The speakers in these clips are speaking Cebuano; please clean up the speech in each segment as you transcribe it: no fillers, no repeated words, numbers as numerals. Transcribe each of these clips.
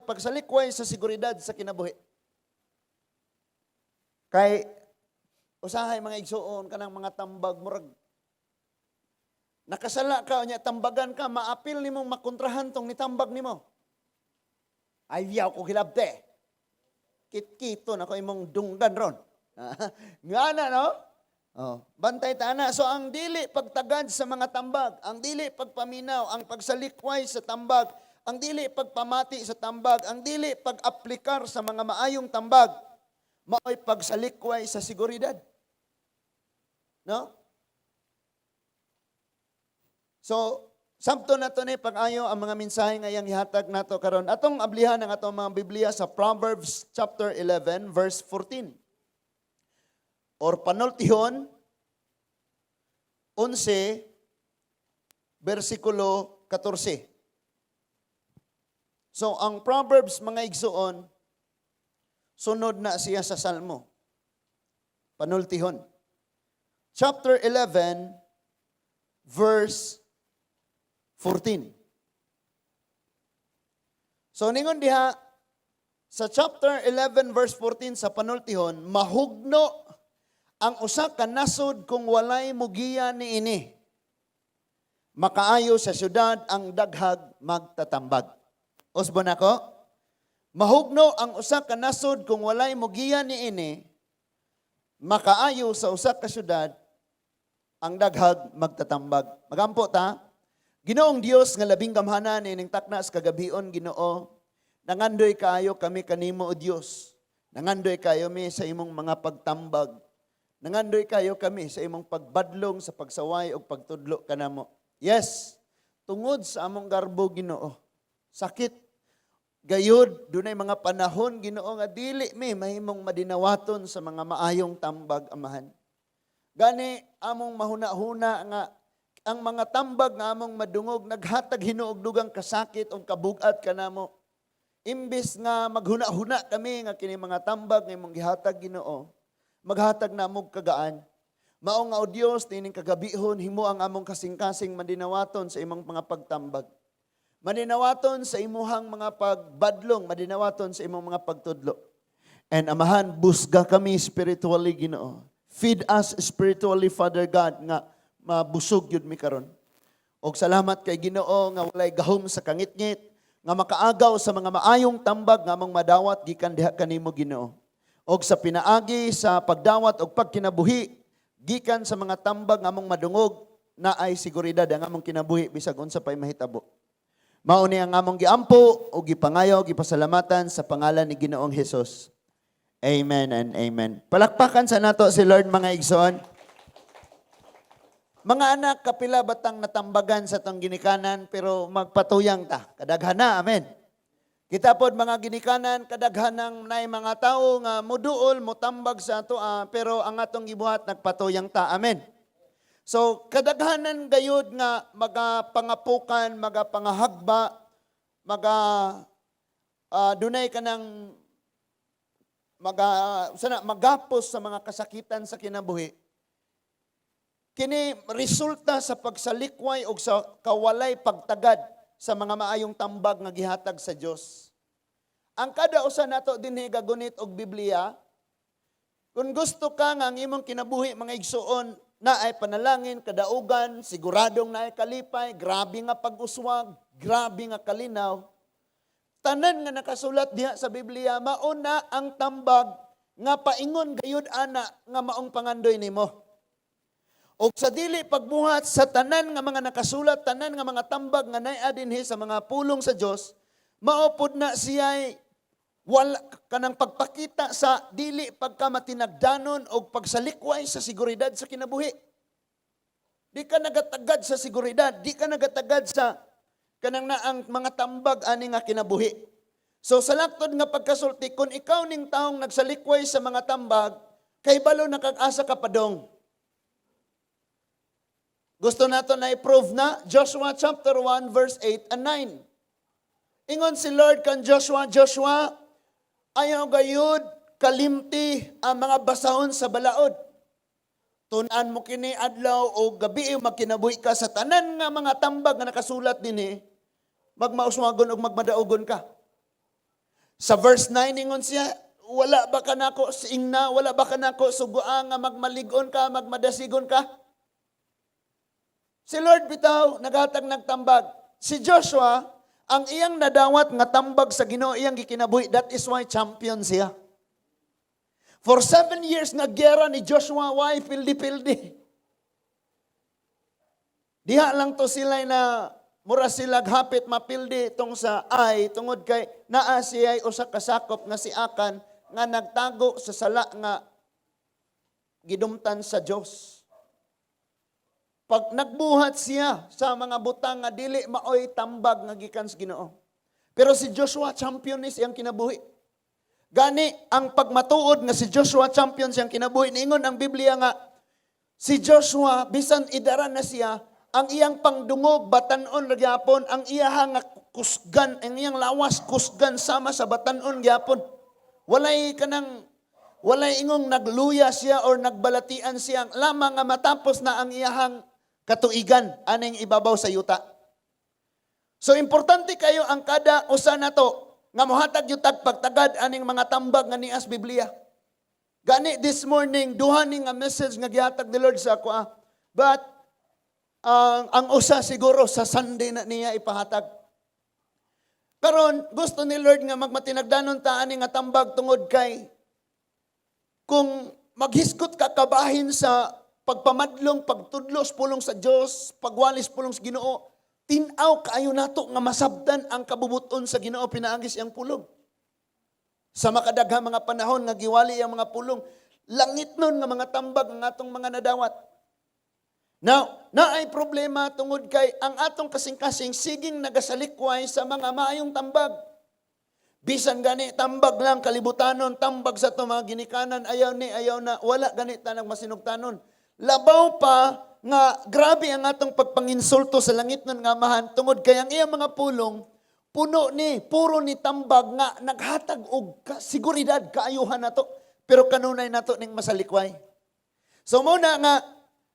pagsalikway sa seguridad sa kinabuhi. Kay usahay, mga igsuon, kanang mga tambag, murag nakasala ka unya tambagan ka, maapil nimong makontrahan tong nitambag nimo. "Ayaw ko hilabte. Kitkito na ko imong dunggan ron." Nga na, no? Oh, bantay ta na. So ang dili pagtagad sa mga tambag, ang dili pagpaminaw, ang pagsalikway sa tambag, ang dili pagpamati sa tambag, ang dili pag-aplikar sa mga maayong tambag, mao'y pagsalikway sa seguridad. No? So, sabto na to ni pag-ayo ang mga mensahe nga iyang ihatag nato karon. Atong ablihan ang atong mga Biblia sa Proverbs chapter 11 verse 14. Or Panultihon 11 versikulo 14. So, ang Proverbs, mga igsuon, sunod na siya sa Salmo. Panultihon. Chapter 11 verse 14. So ningon diha sa chapter 11 verse 14 sa Panultihon, "Mahugno ang usa ka nasod kung walay mugiya niini. Makaayo sa syudad ang daghag magtatambag." Usbon nako. "Mahugno ang usa ka nasod kung walay mugiya niini. Makaayo sa usa ka syudad ang daghag magtatambag." Magampo ta. Ginoong Dios nga labing gamhanan, ining takna sa kagabion, Ginoo, nangandoy kaayo kami kanimo, o Dios. Nangandoy kayo mi sa imong mga pagtambag. Nangandoy kayo kami sa imong pagbadlong sa pagsaway ug pagtudlo kanamo. Yes, tungod sa among garbo, Ginoo. Sakit gayud, dunay mga panahon, Ginoo, nga dili mi mahimong madinawaton sa mga maayong tambag, Amahan. Gani among mahuna-huna nga ang mga tambag nga among madungog naghatag hinuog dugang kasakit o kabugat kanamo. Imbis nga maghuna-huna kami nga kini mga tambag nga imong gihatag, Ginoo, maghatag namog kagaan. Mao nga, O Dios, niining kagabihon, himo ang among kasing-kasing madinawaton sa imong mga pagtambag. Madinawaton sa imuhang mga pagbadlong, madinawaton sa imong mga pagtudlo. And Amahan, busga kami spiritually, Ginoo. Feed us spiritually, Father God, nga mabusog yun mi karon. Og salamat kay Ginoo nga walay gahom sa kangitngit nga makaagaw sa mga maayong tambag nga among madawat gikan diha kanimo, Ginoo. Og sa pinaagi sa pagdawat og pagkinabuhi gikan sa mga tambag nga among madungog, na ay seguridad ang among kinabuhi bisag unsa pay mahitabo. Mao ni ang among giampo ug gipangayo, gipasalamatan sa pangalan ni Ginoong Hesus. Amen and amen. Palakpakan sa nato si Lord, mga igsoon. Mga anak, kapila batang natambagan sa tong ginikanan pero magpatuyang ta? Kadaghan na, amen. Kita pod, mga ginikanan, kadaghanang nay mga tao nga muduol, mutambag sa ato, pero ang atong gibuhat, nagpatuyang ta, amen. So, kadaghanan gayud nga magapangapukan, magapangahagba, maga dunay kanang maga sana magapos sa mga kasakitan sa kinabuhi. Kini resulta sa pagsalikway o sa kawalay pagtagad sa mga maayong tambag nga gihatag sa Dios. Ang kada usa nato dinhi gagunit og Biblia, kung gusto ka nga ang imong kinabuhi, mga igsuon, na ay panalangin, kadaugan, siguradong na ay kalipay, grabe nga pag-uswag, grabe nga kalinaw, tanan nga nakasulat diha sa Biblia, mauna ang tambag nga paingon gayud ana nga maong pangandoy nimo. O sa dili pagbuhat sa tanan nga mga nakasulat, tanan nga mga tambag nga naa dinhi sa mga pulong sa Dios, mao pod na siya'y wala kanang pagpakita sa dili pagka matinagdanon o pagsalikway sa seguridad sa kinabuhi. Di ka nagatagad sa seguridad, di ka nagatagad sa kanang naang mga tambag ani nga kinabuhi. So sa laktod nga pagkasulti, kung ikaw ning taong nagsalikway sa mga tambag, kay balo nakag-asa ka padong. Gusto nato na i-prove na Joshua chapter 1 verse 8 and 9. Ingon si Lord kan Joshua, "Joshua, ayaw gayud kalimti ang mga basahon sa balaod. Tun-an mo kini adlaw o gabi, magkinabuhi ka sa tanan nga mga tambag nga nakasulat dinhi, magmauswagon og magmadaugon ka." Sa verse 9, ingon siya, "Wala ba ka nako ingna, wala ba ka nako sugua nga magmalig-on ka, magmadasigon ka?" Si Lord bitaw naghatag nagtambag. Si Joshua, ang iyang nadawat nga tambag sa Ginoo, iyang gikinabuhi. That is why champion siya. For 7 years nga gera ni Joshua, why pildi-pildi. Diha lang to sila na mura sila hapit mapildi tong sa Ai tungod kay naa siya usa ka sakop nga si Akan nga nagtago sa sala nga gidumtan sa Dios. Pag nagbuhat siya sa mga butang nga dili maoy tambag nga gikan sa Ginoo. Pero si Joshua, champion ni siyang kinabuhi. Gani ang pagmatuod nga si Joshua champion siyang kinabuhi, niingon ang Biblia nga si Joshua, bisan idaran na siya, ang iyang pangdungog batan-on ra gyapon, ang iyaha nga kusgan, ang iyang lawas kusgan sama sa batan-on gyapon. Walay kanang walay ingong nagluya siya or nagbalatian siya lamang nga matapos na ang iyahang katuigan aning ibabaw sa yuta. So importante kayo ang kada usa nato nga mohatag gyud tag pagtagad aning mga tambag nga nias Biblia. Gani this morning, duha ni nga message nga gihatag ni Lord sa ako ah. But ang usa siguro sa Sunday na niya ipahatag. Karon gusto ni Lord nga magmatinagdanon ta ani nga tambag tungod kay kung maghisgot ka kabahin sa pagpamadlong, pagtudlos pulong sa Dios, pagwalis pulong sa Ginoo, tin-aw kaayo nato nga masabtan ang kabubuton sa Ginoo pinaagi siyang pulong. Sa makadaghang mga panahon nga giwali ang mga pulong, langit nun nga mga tambag ang atong mga nadawat. Now, naay problema tungod kay ang atong kasing-kasing siging nagasalikway sa mga maayong tambag. Bisan gani tambag lang kalibutanon, tambag sa atong mga ginikanan, ayaw ni, ayaw na, wala gani tanang masinugtanon. Labaw pa nga grabe ang atong pagpanginsulto sa langit nun nga Amahan tungod kay ang iyang mga pulong puno ni, puro ni tambag nga naghatag og seguridad kaayuhan nato, pero kanunay nato ning masalikway. So muna nga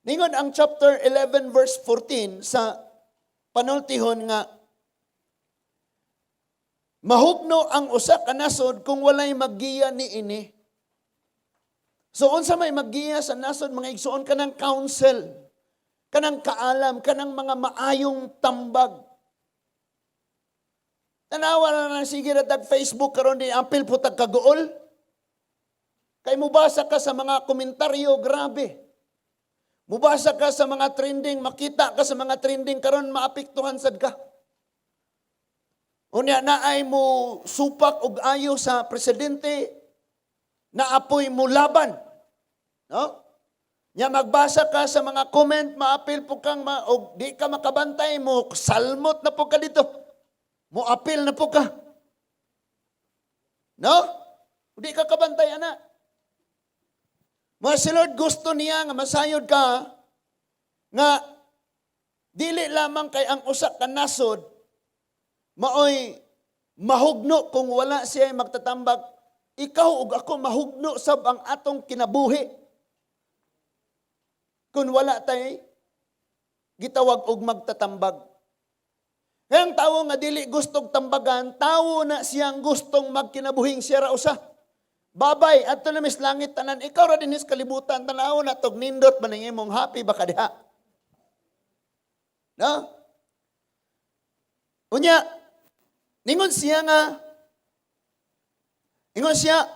ningon ang chapter 11 verse 14 sa panultihon nga mahugno ang usa ka nasod kung walay maggiya ni ini. So unsa may maggiya sa nasod, mga igsuon? Kanang counsel, kanang kaalam, kanang mga maayong tambag. Tanawa na lang, sige na tag Facebook karon di apil po tag kaguol. Kay mubasa ka sa mga komentaryo, grabe. Mubasa ka sa mga trending, makita ka sa mga trending karon, maapektuhan sad ka. Unya naay mo supak og ayo sa presidente, naapoy mo laban. No? Nya magbasa ka sa mga comment, maapil po kang og di ka makabantay mo, salmot na po ka dito. Mo apil na po ka. No? Di ka kabantay ana. Mga si Lord gusto niya nga masayod ka nga dili lamang kay ang usa ka nasod maoy mahugno kung wala siya magtatambag, ikaw ug ako, mahugno sab ang atong kinabuhi kung wala tay gitawag og magtatambag. Kaya ang tawo nga dili gustong tambagan, tawo na siyang gustong magkinabuhing siya ra usa. Babay, adto na mis langit tanan, ikaw ra dinhis kalibutan, tanaw na tog nindot ba ning imong happy ba ka diha? No? Unya, ningon siya,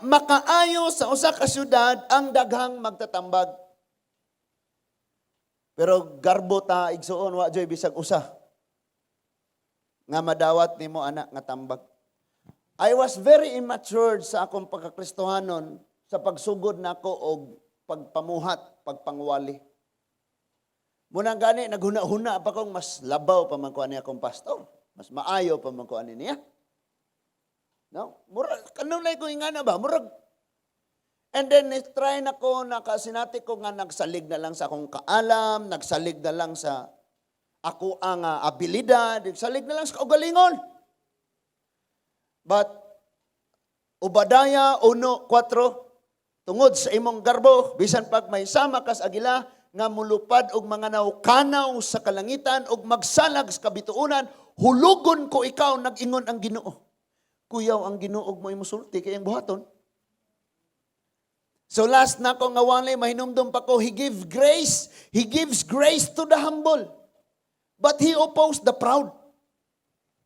makaayo sa usa ka syudad ang daghang magtatambag. Pero garbo ta, igsuon, wa joy bisag usa nga madawat nimo anak nga tambag. I was very immature sa akong pagkakristohanon sa pagsugod nako og pagpamuhat, pagpangwali. Muna gani naghuna-huna pa kong mas labaw pa man ko ani akong pastor. Mas maayo pa man ko ani niya. No? Mura kanunay ko ingana ba? Murag. And then try na ko, nakasinati ko nga nagsalig na lang sa akong kaalam, nagsalig na lang sa ako ang abilidad, nagsalig na lang sa kaugalingon. But Obadiah 1:4, "Tungod sa imong garbo, bisan pag may sama kas agila nga mulupad og mga nawkanaw sa kalangitan og magsalag sa kabituonan, hulugon ko ikaw, nag-ingon ang Ginoo." Kuyaw ang Ginoo og mao'y musulti kay iyang buhaton. So last na ko nga wali, mahinumdum pa ko, He give grace. He gives grace to the humble. But He opposed the proud.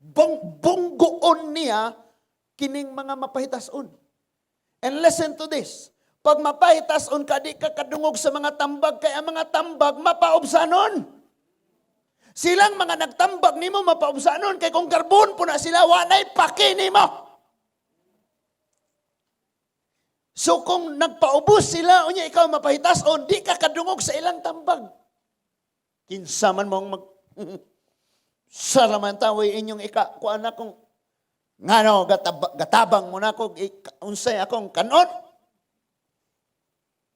Bunggoon niya kining mga mapahitason. And listen to this. Pag mapahitason ka, di ka kadungog sa mga tambag, kay ang mga tambag mapaubsanon. Silang mga nagtambag nimo mapaubsanon, kay kung garbon po na sila, walay paki nimo. So kung nagpaubos sila, unya ikaw mapahitason, di ka kadungog sa ilang tambag. Kinsa man mong mag... Saraman taway inyong ika, kuan na kung ngano gatabang mo na ko unsay akong kanon.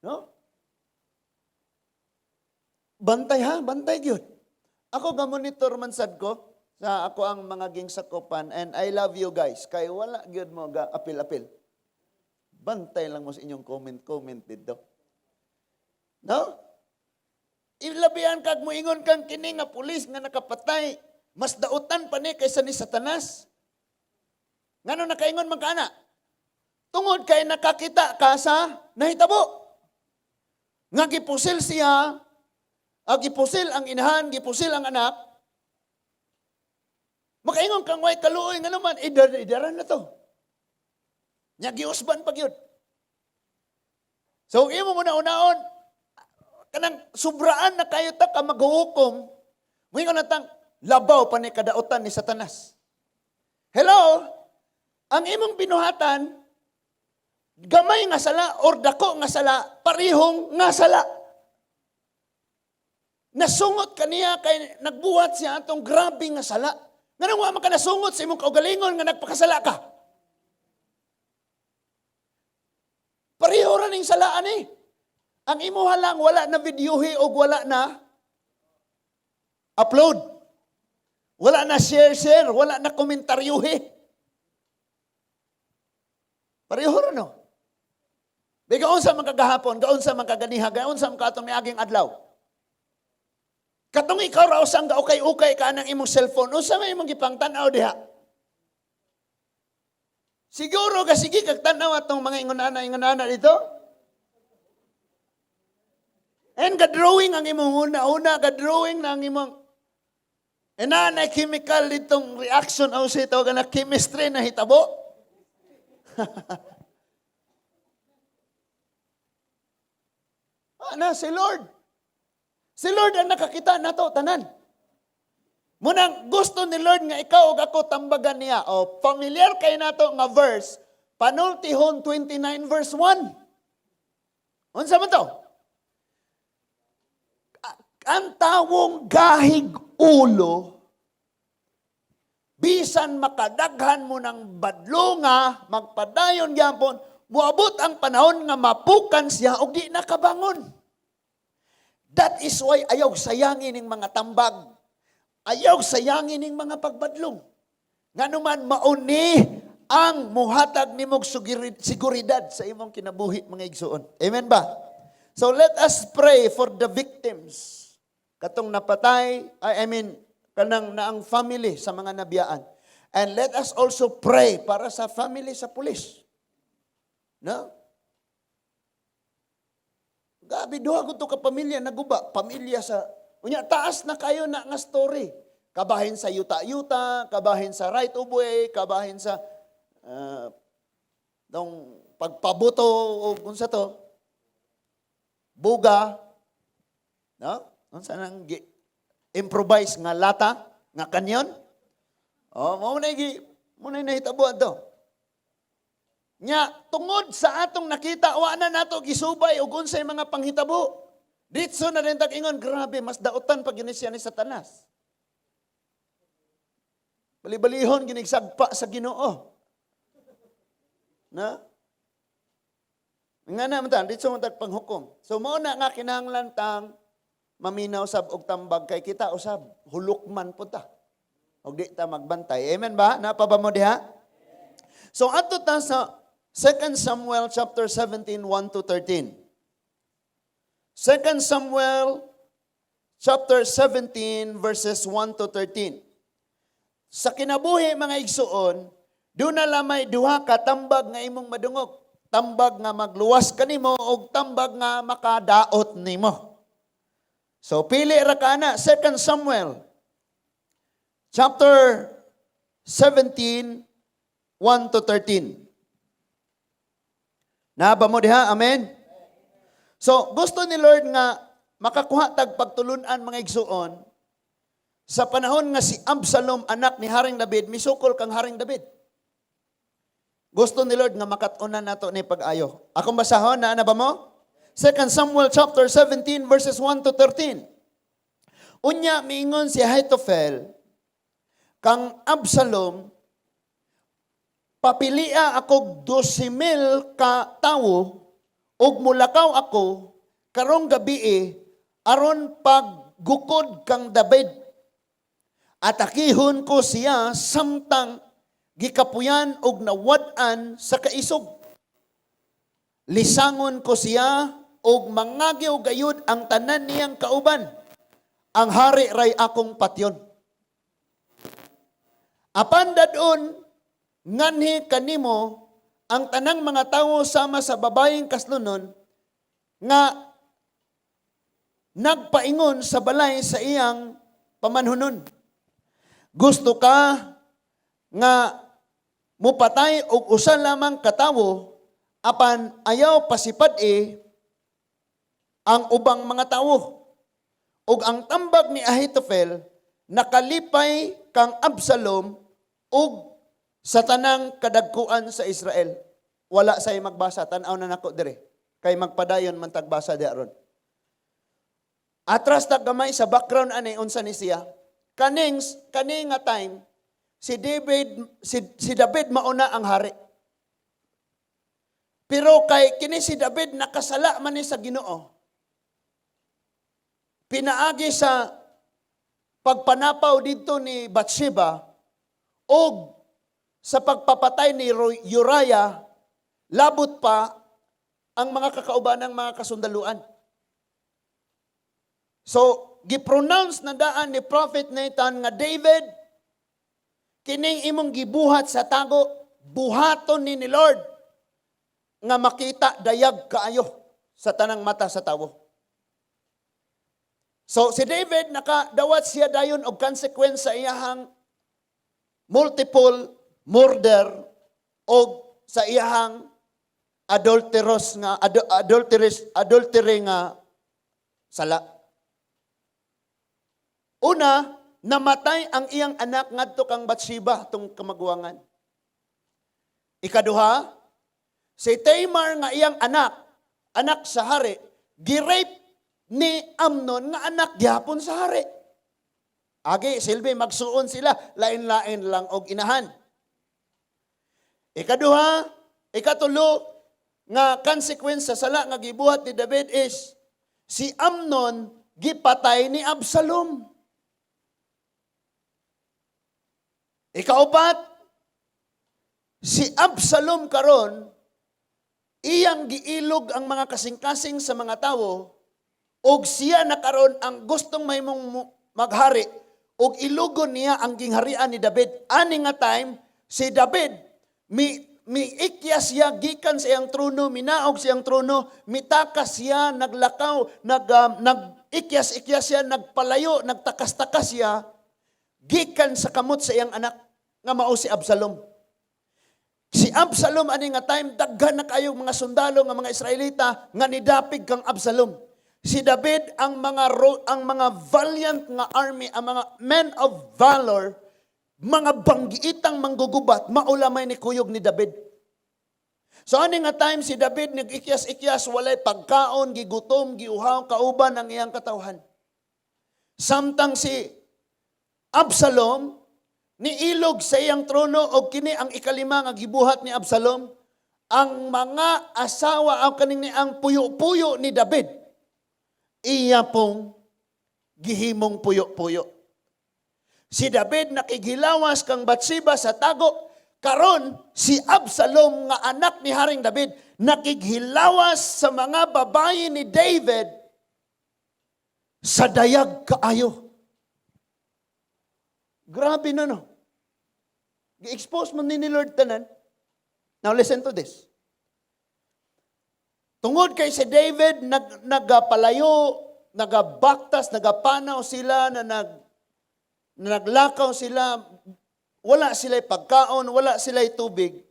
No? Bantay ha, bantay gyud. Ako ga-monitor man sad ko sa ako ang mga gingsakopan and I love you guys kay wala gyud mo ga apil-apil. Bantay lang mo sa inyong comment-comment dito. No? Ilabihan kag moingon kang kini nga pulis nga nakapatay, mas dautan pa ni kaysa ni Satanas. Ngano nakaingon man ka ana? Tungod kay nakakita ka sa nahitabo. Nga gipusil siya, gipusil ang inahan, gipusil ang anak. Makaingon kang way kaluoy nga naman, idaran na to. Nya giusban pa gyud. So imo mo na unaon kanang sobraan na kayo ta ka maghukom, moingon na tang labaw pa ni kadautan ni Satanas. Hello? Ang imong binuhatan, gamay nga sala or dako nga sala, parihong nga sala. Nasungot kaniya kay nagbuhat siya atong grabe nga sala. Nganong wa man ka nasungot sa imong kaugalingon nga nagpakasala ka? Pareho ra ning salaan eh. Ang imuha lang wala na videohi og wala na upload. Wala na share-share, wala na komentaryohi. Pareho ra, no? Di gaon sa mga kagahapon, gaon sa mga kaganiha, gaon sa mga katong miaging adlaw. Katong ikaw ra usang gaukay-ukay ka ng imong cellphone, unsa may imong gipangtan-aw diha? Siguro ka sige kag tan-aw atong mga ingon-ana dito. And ga-drawing ang imong una-una, ga-drawing na ang imong. And na chemical ditong reaction o sa ito, na chemistry na hitabo. Na, si Lord. Si Lord ang nakakita na to, tanan. Munang gusto ni Lord nga ikaw ug ako tambagan niya. O, familiar kay nato nga verse, Panultihon 29 verse 1. Unsa man to? Ang tawong gahig ulo, bisan makadaghan mo ng badlonga, magpadayon gyapon, moabot ang panahon nga mapukan siya og di nakabangon. That is why ayaw sayangin ning mga tambag. Ayaw sayangin ning mga pagbadlong. Nganuman mauni ang muhatag nimog seguridad sa imong kinabuhi, mga igsuon. Amen ba? So let us pray for the victims. Katong napatay, I mean, kanang naang family sa mga nabiyaan. And let us also pray para sa family sa pulis. No? Gabi, duha ko to ka pamilya naguba. Pamilya sa... Unya, taas na kayo na nga story. Kabahin sa yuta-yuta, kabahin sa right of way, kabahin sa dong pagpabuto o kung sa to, buga, no? Unsa nang improvise nga lata, nga kanyon? Oh, mo na nahitabo ato. Nya, tungod sa atong nakita, wa na nato gisubay og unsay mga panghitabo. Ditso na rin tag-ingon, grabe, mas dautan pag yun siya ni Satanas. Bali-balihon, ginigsagpa sa Ginoo. Na? Nga na, man ta, ditso man tag panghukom. So, mao na nga kinahanglan tang maminaw sab og tambag kay kita usab hulukman po ta. Og di ta magbantay. Amen ba? Napa ba mo diha? So adto ta sa 2 Samuel chapter 17, 1 to 13. 2 Samuel chapter 17 verses 1 to 13. Sa kinabuhi, mga igsuon, Duna lamay duha ka tambag nga imong madungog. Tambag nga magluwas kanimo og tambag nga makadaot nimo. So pili ra ka na. 2 Samuel chapter 17 1 to 13. Naa ba mo diha? Amen? So, gusto ni Lord nga makakuha tag pagtulunan, mga igsuon, sa panahon nga si Absalom, anak ni Haring David, misukol kang Haring David. Gusto ni Lord nga makat-unan nato ni pag-ayo. Akong basahon, naa na ba mo? 2 Samuel chapter 17 verses 1 to 13. Unya miingon si Ahitofel kang Absalom, "Papilia ako 12,000 ka tawo ug mulakaw ako karong gabii aron paggukod kang David. Atakihon ko siya samtang gikapuyan og nawad-an sa kaisog. Lisangon ko siya og mangagyo gayud ang tanan niyang kauban. Ang hari ray akong patyon." "Apan dadon nganhi kanimo ang tanang mga tawo sama sa babayeng kaslunon nga nagpaingon sa balay sa iyang pamanhunon. Gusto ka nga mupatay og usa lamang katawo, apan ayaw pasipad-i ang ubang mga tawo." Ug ang tambag ni Ahitofel nakalipay kang Absalom ug sa tanang kadagkuan sa Israel. Wala say magbasa, tan-aw na nako dire. Kay magpadayon man tagbasa di aron. Atras ta gamay sa background ani, unsa ni siya. Kaning kani nga time si David mauna ang hari. Pero kay kini si David nakasala man ni sa Ginoo. Pinaagi sa pagpanapaw didto ni Bathsheba og sa pagpapatay ni Uriah, labot pa ang mga kakauban ng mga kasundaluan. So, gipronounce na daan ni Prophet Nathan nga, "David, kining imong gibuhat sa tago, buhaton ni Lord nga makita dayag kaayo sa tanang mata sa tawo." So si David nakadawat siya dayon og consequence sa iyahang multiple murder og sa iyahang adulterous nga adulterous adultery nga sala. Una, namatay ang iyang anak ngadto kang Bathsheba, tong kamaguwangan. Ikaduha, si Tamar nga iyang anak, anak sa hari, girape ni Amnon nga anak gihapon sa hari. Agi, silbi, magsuon sila, lain-lain lang og inahan. Ikaduha, ikatulo, nga consequence sa sala nga gibuhat ni David is si Amnon gipatay ni Absalom. Ikaupat, si Absalom karon iyang giilog ang mga kasing-kasing sa mga tawo ug siya na karon ang gustong mahimong maghari ug ilugon niya ang gingharian ni David. Ani nga time si David mi miikyas siya gikan sa iyang trono, minaog sa iyang trono, mitakas siya, naglakaw, nag ikyas-ikyas siya, nagpalayo, nagtakas-takas siya gikan sa kamot sa iyang anak nga mao si Absalom. Si Absalom ani nga time daghan na kayo mga sundalo nga mga Israelita nga nidapig kang Absalom. Si David ang mga valiant nga army, ang mga men of valor, mga banggiitang manggugubat, mao lamay ni kuyog ni David. So ani nga time si David nag-ikyas-ikyas, walay pagkaon, gigutom, giuhaw kauban ang iyang katawhan. Samtang si Absalom niilog sa iyang trono og kini ang ikalima nga gibuhat ni Absalom, ang mga asawa, ang kaning ni ang puyo-puyo ni David, iya pong gihimong puyo-puyo. Si David nakighilawas kang Bathsheba sa tago. Karon si Absalom nga anak ni Haring David nakighilawas sa mga babayi ni David sa dayag kaayo. Grabe na, no? Gi-expose man ni Lord tanan. Now listen to this. Tungod kay si David nagapalayo, nagabaktas, nagapanaw sila na naglakaw sila, wala sila pagkaon, wala sila tubig.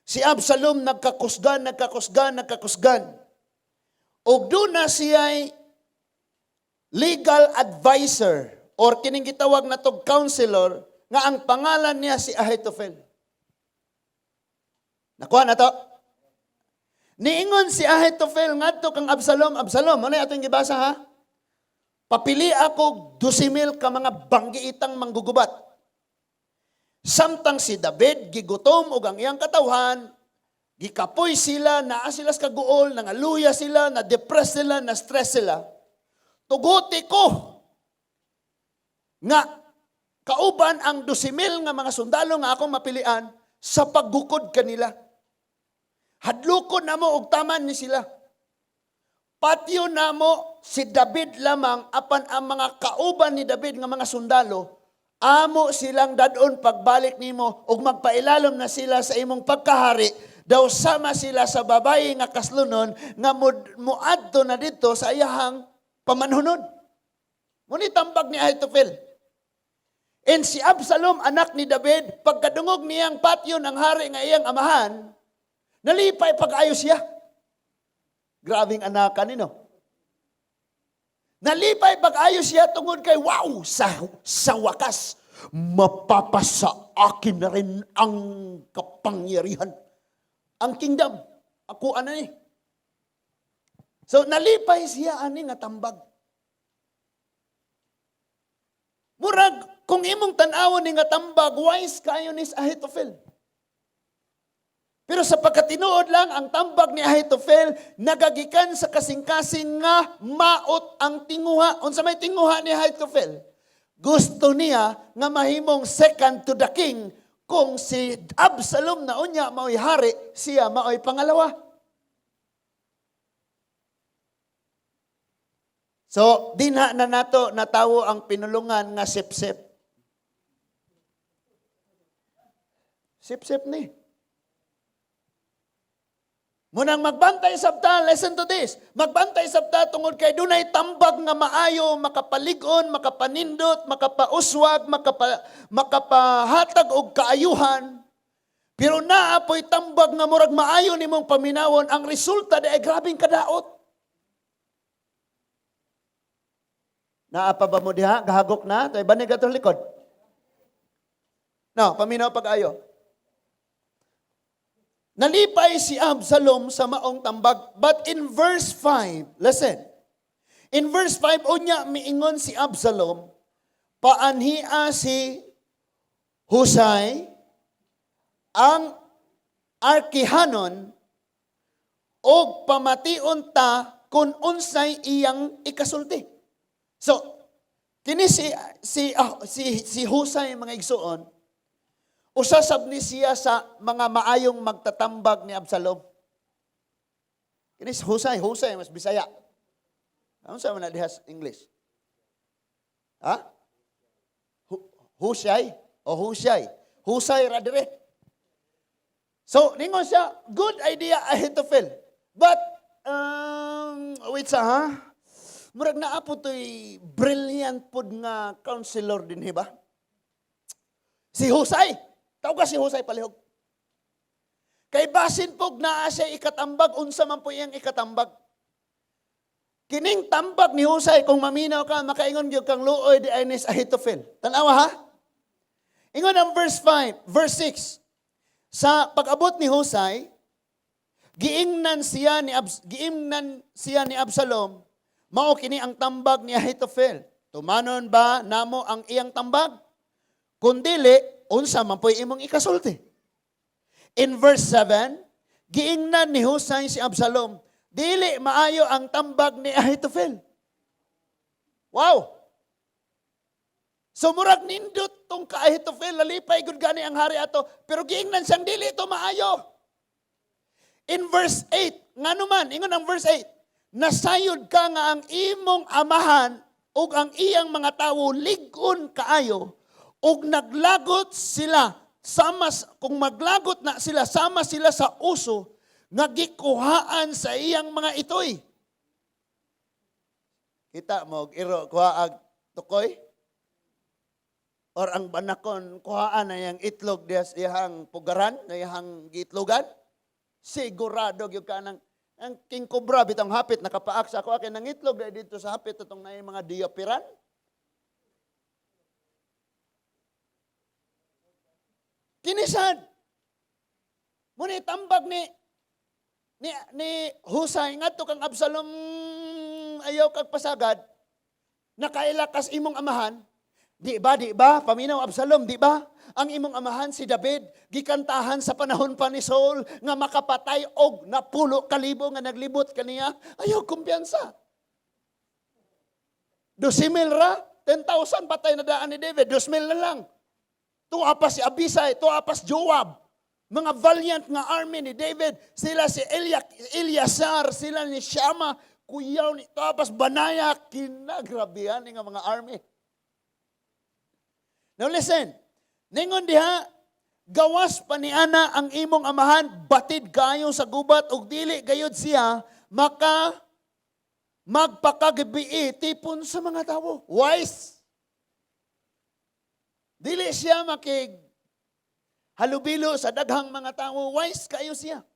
Si Absalom nagkakusgan, nagkakusgan, nagkakusgan. Og duna siya legal advisor or kining gitawag na tog counselor nga ang pangalan niya si Ahitofel. Nakuha na to? Niingon si Ahitofel ngadto kang Absalom, "Absalom, ano atong gibasa ha? Papili ako 12,000 ka mga banggiitang manggugubat. Samtang si David gigutom ug ang iyang katawhan, gikapoy sila, naa sila sa kaguol, nangaluya sila, na-depress sila, na-stress sila. Tuguti ko nga kauban ang 12,000 nga mga sundalo nga akong mapilian sa paggukod kanila. Hadlokon namo og taman ni sila. Patyon namo si David lamang, apan ang mga kauban ni David nga mga sundalo, amo silang dadon pagbalik nimo ug magpailalom na sila sa imong pagkahari, daw sama sila sa babayi nga kaslunon nga muadto na didto sa iyahang pamanhunon." Muni tambag ni Ahitofel. And si Absalom, anak ni David, pagkadungog niyang patyon ang hari nga iyang amahan, nalipay pag-ayo siya. Grabing anakan ni, no? Nalipay pag-ayo siya tungod kay, wow, sa wakas, mapapasa akin na rin ang kapangyarihan. Ang kingdom, ako ano ni. So, nalipay siya ani nga tambag. Murag, kung imong tan-awon ni nga tambag, wise kayo ni Ahitofel. Pero sa pagkatinuod lang, ang tambag ni Ahitofel, nagagikan sa kasing-kasing nga maot ang tinguha. Unsa may tinguha ni Ahitofel? Gusto niya nga mahimong second to the king kung si Absalom na unya mao'y hari, siya mao'y pangalawa. So, dinha na nato natawo ang pinulungan nga sip-sip. Sip-sip ni. Munang magbantay sabta, listen to this. Magbantay sabta tungod kay dunay tambag nga maayo, makapalig-on, makapanindot, makapauswag, makapahatag og kaayuhan. Pero naa po'y tambag nga murag maayo nimong paminawon, ang resulta di ay grabing kadaot. Naa pa ba mo diha? Gahagok na? To'y banig atong likod. No, paminaw pag-ayo. Nalipay si Absalom sa maong tambag. But in verse 5, listen. In verse 5, unya miingon si Absalom, paanhia si Husay, ang Arkihanon, og pamation ta kung unsay iyang ikasulti. So, kini si Husay, mga igsuon, usasab ni siya sa mga maayong magtatambag ni Absalom. Kini si Husay, Husay, mas Bisaya. Ano sa man diha sa English? Ha? Husay? O Husay? Husay ra dire. So, ningon siya, "Good idea, Ahitofel. But, wait sa ha? Murag naa po to'y brilliant pod nga counselor din, ba? Si Husay. Tawag ka si Husay palihog. Kay basin pog naa siya ikatambag, unsa man po iyang ikatambag." Kining tambag ni Husay, kung maminaw ka, makaingon gyud kang luoy di ay ni Ahitofel. Tanawa ha? Ingon ang verse 5, verse 6. Sa pag-abot ni Husay, giingnan siya ni Absalom, "Mao kini ang tambag ni Ahitofel. Tumanon ba namo ang iyang tambag? Kung dili, unsa man po'y imong ikasulti?" In verse 7, giingnan ni Husay si Absalom, "Dili maayo ang tambag ni Ahitofel." Wow! So murag nindot tong ka Ahitofel, nalipay gud gani ang hari ato, pero giingnan siyang dili ito maayo. In verse 8, ngano man, ingon ang verse 8, "Nasayod ka nga ang imong amahan ug ang iyang mga tawo lig-on kaayo ug naglagot sila Sama, kung maglagot na sila, sama sila sa uso nga gikuhaan sa iyang mga itoy. Kita mo, iro, kuha ag tukoy? Or ang banakon, kuhaan na iyang itlog diya sa iyang pugaran, na iyang giitlogan? Sigurado gyud ka ng ang king cobra bitang hapit nakapaak sa ako kay nangitlog dahil dito sa hapit atong naay mga diapiran. Kinisad. Muna tambag ni Husay ngadto kang Absalom, ayaw kag pasagad, nakaila kas imong amahan. Di ba, di ba? Paminaw, Absalom, di ba? Ang imong amahan si David, gikantahan sa panahon pa ni Saul nga makapatay og 10,000 nga naglibot kaniya. Ayaw kumpiyansa. 12,000 ra, 10,000 patay na daan ni David, 2,000 na lang. Tuwa pa si Abisay, tuwa pa si Joab. Mga valiant nga army ni David, sila si Eleazar, sila ni Shama, kuyaw ni tuwa pa si Banaya, kinagrabihan ni nga mga army. Now listen, ningon diha, gawas pa ni ana ang imong amahan, batid kayo sa gubat, ug dili gayud siya maka magpakagibii tipon sa mga tawo. Wise. Dili siya makig halubilo sa daghang mga tawo. Wise kayo siya.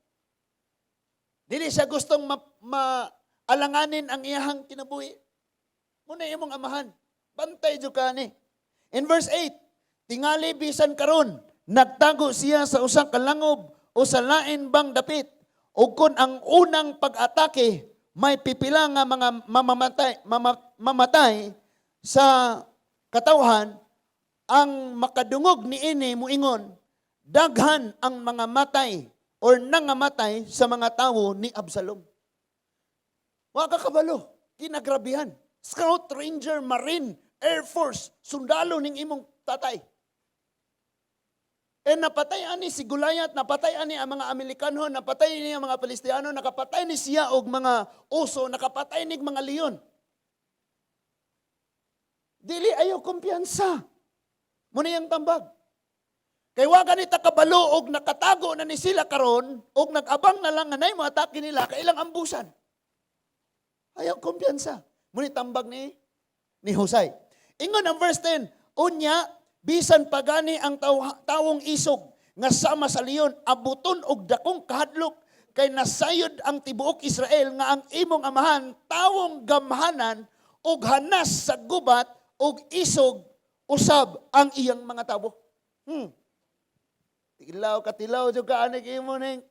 Dili siya gustong maalanganin ang iyahang kinabuhi. Muna imong amahan, bantay jud ka ni. In verse 8, tingali bisan karon, nagtago siya sa usa ka langob o sa lain bang dapit. O kun ang unang pag-atake, may pipila nga mga mamatay sa katawhan, ang makadungog niini muingon, daghan ang mga matay or nangamatay sa mga tawo ni Absalom. Wa ka kabalo, kinagrabihan. Scout, Ranger, Marine, Air Force, sundalo ning imong tatay. E napatay ani si Goliath, napatay ani ang mga Amerikano, napatay ni ang mga Pilistiano, nakapatay ni siya og mga oso, nakapatay ni mga leon. Dili ayo kumpiyansa. Muna yang tambag. Kay wa ganita kabalo og nakatago na ni sila karon og nag-abang na lang nga nay mo atake nila kay ilang ambusan. Ayaw kumpiyansa. Muna tambag ni Husay. Ingon ang verse 10, unya bisan pagani ang tawong isog nga sama sa leon abuton og dakong kahadlok kay nasayod ang tibuok Israel nga ang imong amahan tawong gamhanan og hanas sa gubat og isog usab ang iyang mga tawo. Tilaw katilaw jud ka anig imo ning.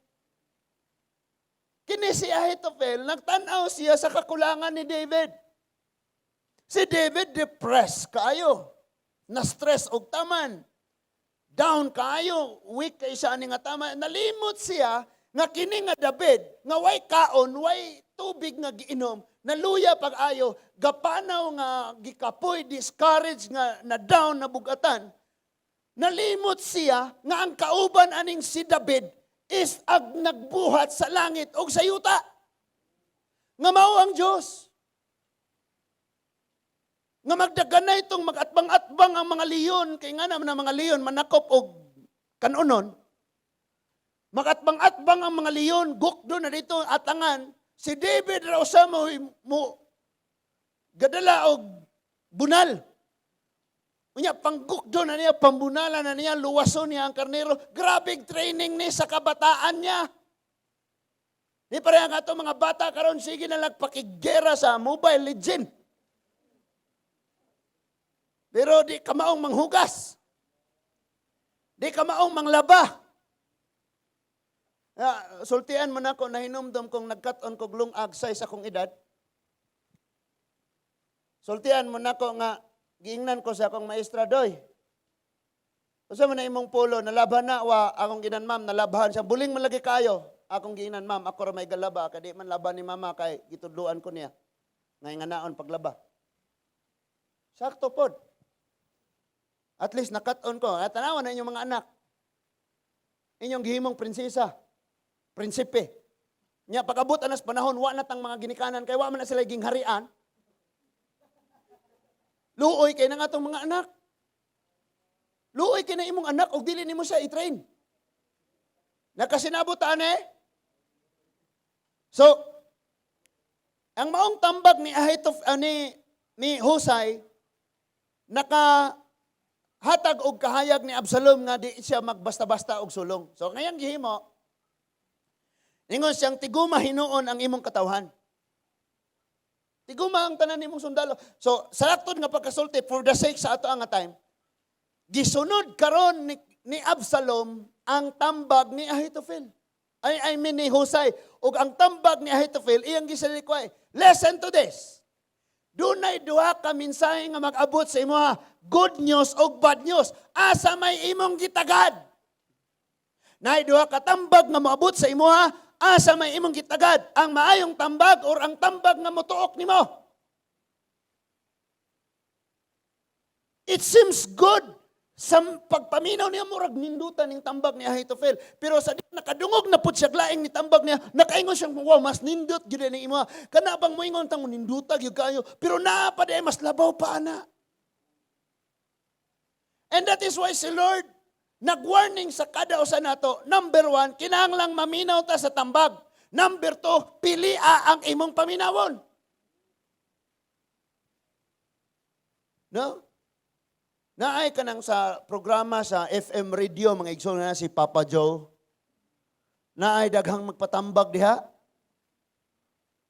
Kini si Ahitofel, nagtan-aw siya sa kakulangan ni David. Si David depressed kaayo. Na-stress og taman. Down kaayo, weak kay siya ani nga tama. Nalimot siya nga kini nga David, nga way kaon, way tubig nga giinom, naluya pag-ayo, gapanaw nga gikapoy, discouraged nga na down na bugatan. Nalimot siya nga ang kauban aning si David is ag nagbuhat sa langit og sa yuta. Nga mao ang Dios. Nga magdaganay itong magatbang-atbang ang mga leon, kay nga naman ang mga leon manakop og kanonon. Magatbang-atbang ang mga leon, gukdo na dito atangan. Si David raw sa mo gadala og bunal. Unya, panggukdo na niya, pambunala na niya, luwason niya ang karnero. Grabe training ni sa kabataan niya. Di pareha nga ito, mga bata karon sige na lang pakigera sa Mobile Legend. Pero di ka maong manghugas. Di ka maong manglaba. Sultian mo na ako, nahinumdum kong nagkat-on kog lungag size akong edad. Sultian mo na ako nga, giingnan ko sa akong maestra, doy. Usa man na imong polo, nalabhan na, wa, akong ginan ma'am, nalabhan siya. Buling man lagi kayo. Akong giingnan ma'am, ako ra may galaba, kay di man laban ni mama, kay gitudluan ko niya. Ngay nga naon paglaba. Sakto pod. At least nakat-on ko. At tanawan na inyong mga anak. Inyong gihimong prinsesa. Prinsipe. Nya pag-abot anas panahon, wa na tang mga ginikanan, kay wa man na sila gingharian. Luoy kay na nga tong mga anak. Luoy kay na imong anak og dili nimo siya i-train. Nakasinabot ta eh? So, ang maong tambag ni Ahitof ni Husay naka hatag og kahayag ni Absalom nga di siya magbasta-basta og sulong. So ngayon gihimo, ningon siyang, "Tiguma hinuon ang imong katawhan. Tiguma ang tanan nimong sundalo." So sa laktod nga pagkasulti, for the sake sa ato ang time, gisunod karon ni Absalom ang tambag ni Ahitofel. Ay, I mean ni Husay. Ug ang tambag ni Ahitofel iyang gisalikway. Listen to this. Dunay duha ka mensahe nga mag-abot sa imoha, good news og bad news. Asa may imong gitagad? Nay duha ka tambag nga moabot sa imoha, asa may imong gitagad? Ang maayong tambag or ang tambag nga motuok nimo? It seems good sa pagpaminaw niya, murag nindutan ning tambag ni Ahitofel. Pero sa di nakadungog na pud siya laing ni tambag niya, nakaingon siyang, "Wow, mas nindot gyud ni imo." Kana bang moingon tang ninduta gyud kayo, pero naa pa di mas labaw pa ana. And that is why si Lord nag-warning sa kada usa nato. Number one, kinahanglang maminaw ta sa tambag. Number two, pilia ang imong paminawon. No? Naay ka nang sa programa sa FM radio, mga igsoon na si Papa Joe. Naay daghang magpatambag diha.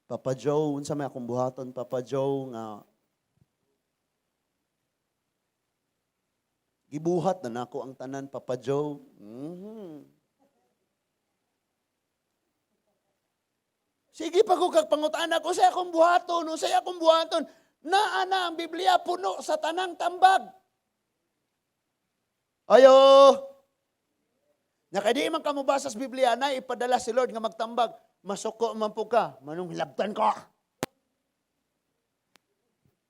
"Papa Joe, unsa may akong buhaton, Papa Joe, nga gibuhat na nako ang tanan, Papa Joe." Sige pa ko kag pangutana ko sa akong buhaton, unsay akong buhaton. Naa na ang Biblia puno sa tanang tambag. Ayo! Nga kay di man ka mobasa sa Biblia, na ipadala si Lord nga magtambag. Masuko man po ka, manong hilabtan ko.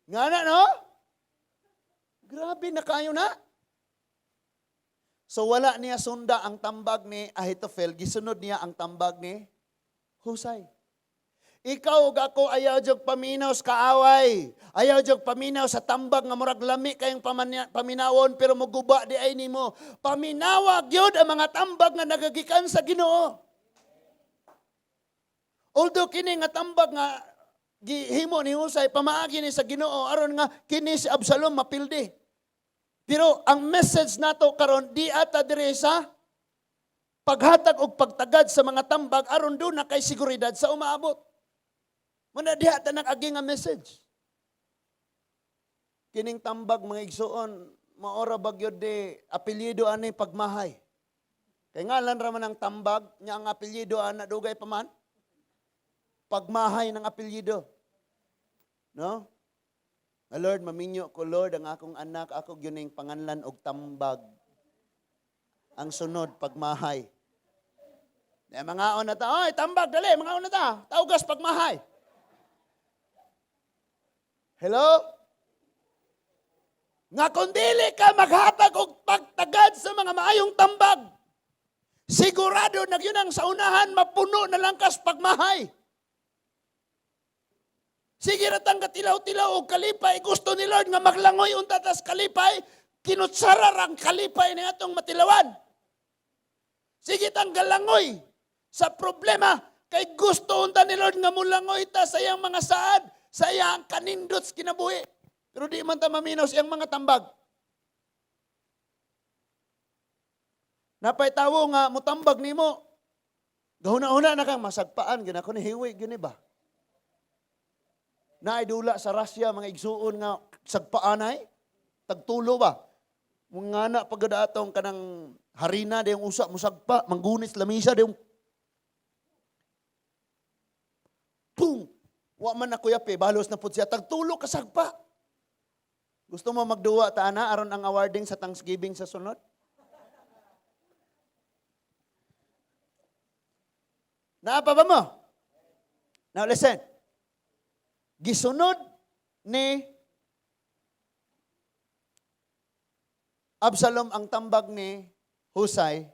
Nga na, no? Grabe na kayo na. So wala niya sunda ang tambag ni Ahitofel, gisunod niya ang tambag ni Husay. Ikaw ug ako, ayaw jud paminaw sa kaaway. Ayaw jud paminaw sa tambag nga murag lami kayong paminawon pero muguba di ay nimo. Paminawa gyud ang mga tambag nga nagagikan sa Ginoo. Although kini nga tambag nga gihimo ni Husay pamaagi ni sa Ginoo aron nga kini si Absalom mapildi. Pero ang message nato karon di ata diri sa paghatag og pagtagad sa mga tambag aron duna kay seguridad sa umaabot. Muna diha ta nag-agi nga message. Kining tambag, mga igsuon, maora ba gyud di apelyido ani pagmahay. Kay ngalan ra man ang tambag, nya ang apelyido ana dugay pa man. Pagmahay ng apelyido. No? Nga, "Lord, maminyo ko, Lord, ang akong anak, ako gyud ning panganlan og tambag. Ang sunod, pagmahay." Eh, mga na ta, "Oy, tambag, dali, mga na ta, tawgas pagmahay." Hello? Nga kung dili ka maghatag og pagtagad sa mga maayong tambag, sigurado na yun ang sa unahan, mapuno na lang kas pagmahay. Sige ra tang katilaw-tilaw og kalipay, gusto ni Lord nga maglangoy unta tas kalipay, kinutsara ang kalipay ni atong matilawan. Sige tang galangoy sa problema, kay gusto unta ni Lord nga mulangoy ta sa iyang mga saad, sa iyang kanindot sa kinabuhi. Pero di man ta maminaw sa iyang mga tambag. Napay tawo nga mutambag nimo, gahuna-huna na kang masagpaan, gina ko ni hiwi, gini ba? Naidula sa Russia, mga igsuon nga sagpaanay, tagtulo ba? Mga na pagdaatong kanang harina, di yung usa, musagpa, manggunis, lamisa, di yung pung! Wa man na kuya pe, balos na pud siya, tagtulo ka sagpa. Gusto mo magduwa ta ana aron ang awarding sa Thanksgiving sa sunod? Naa pa ba mo? Now listen. Gisunod ni Absalom ang tambag ni Husay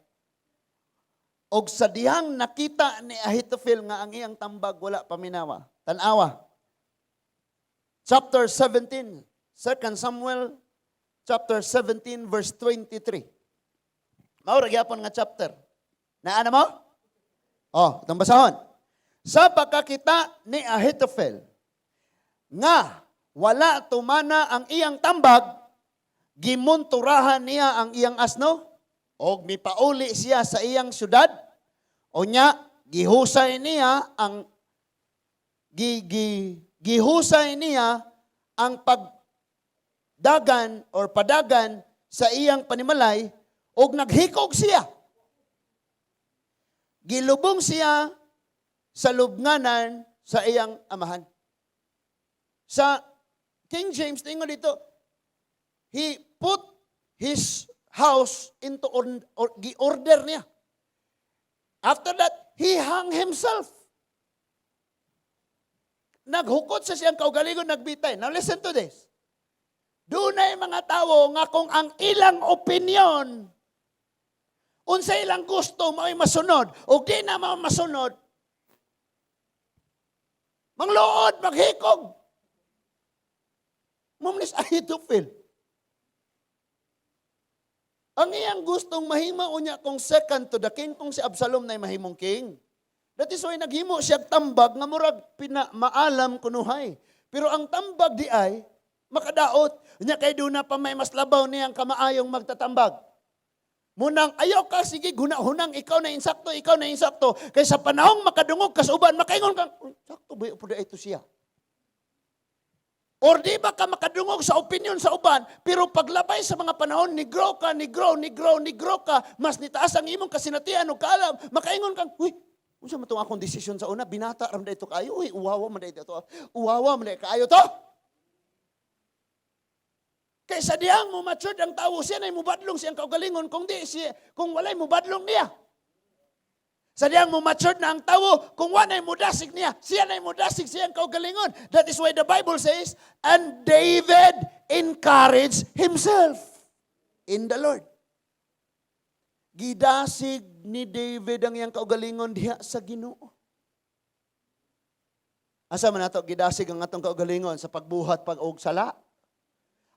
og sa dihang nakita ni Ahitofel nga ang iyang tambag wala paminawa. Tan-awa. Chapter 17, 2 Samuel chapter 17 verse 23. Mao ra gyapon nga chapter. Naa na mo? Oh, itong basahon. Sa pagkakita ni Ahitofel nga wala tumana ang iyang tambag, gimunturahan niya ang iyang asno og mipauli siya sa iyang syudad. Unya gihusay niya ang pagdagan or padagan sa iyang panimalay og naghikog siya. Gilubong siya sa lubnganan sa iyang amahan. Sa King James, tingon dito, he put his house into or gi-order niya. After that, he hung himself. Naghukot sa siyang kaugalingon, nagbitay. Now listen to this. Dunay mga tawo nga kung ang ilang opinion, unsa ilang gusto, mao'y masunod, o di na mao masunod, mangluod, maghikog. Mao man ni si Ahitofel. Ang iyang gustong mahimo unya kung second to the king, kung si Absalom na mahimong king. That is why naghimo siya tambag nga murag pina, maalam kunuhay. Pero ang tambag di ay makadaot. Nya kay duna pa may mas labaw niyang kamaayong magtatambag. Munang ayaw ka, sige, hunang ikaw na insakto, ikaw na insakto. Kay sa panahong makadungog kas uban, makaingon kang, "Uy, sakto ba po ito siya?" Or di ba ka makadungog sa opinion sa uban, pero paglabay sa mga panahon, ni grow ka, ni grow, ni grow, ni grow ka, mas nitaas ang imong kasinatian o kaalam, makaingon kang, "Uy, unsa man tong akong desisyon sa una, binata ram ito kaayo, uy, uwawa man ito, uwawa man kaayo to." Kaysa diyang mo matured ang tawo, siya na mubadlong siyang kaugalingon kung di siya, kung walay mubadlong niya. Sa diyang mo matured na ang tawo, kung walay mudasig niya, siya na mudasig siyang kaugalingon. That is why the Bible says, "And David encouraged himself in the Lord." Gidasig ni David ang iyang kaugalingon diha sa Ginoo. Asa man nato gidasig ang atong kaugalingon? Sa pagbuhat pag og sala?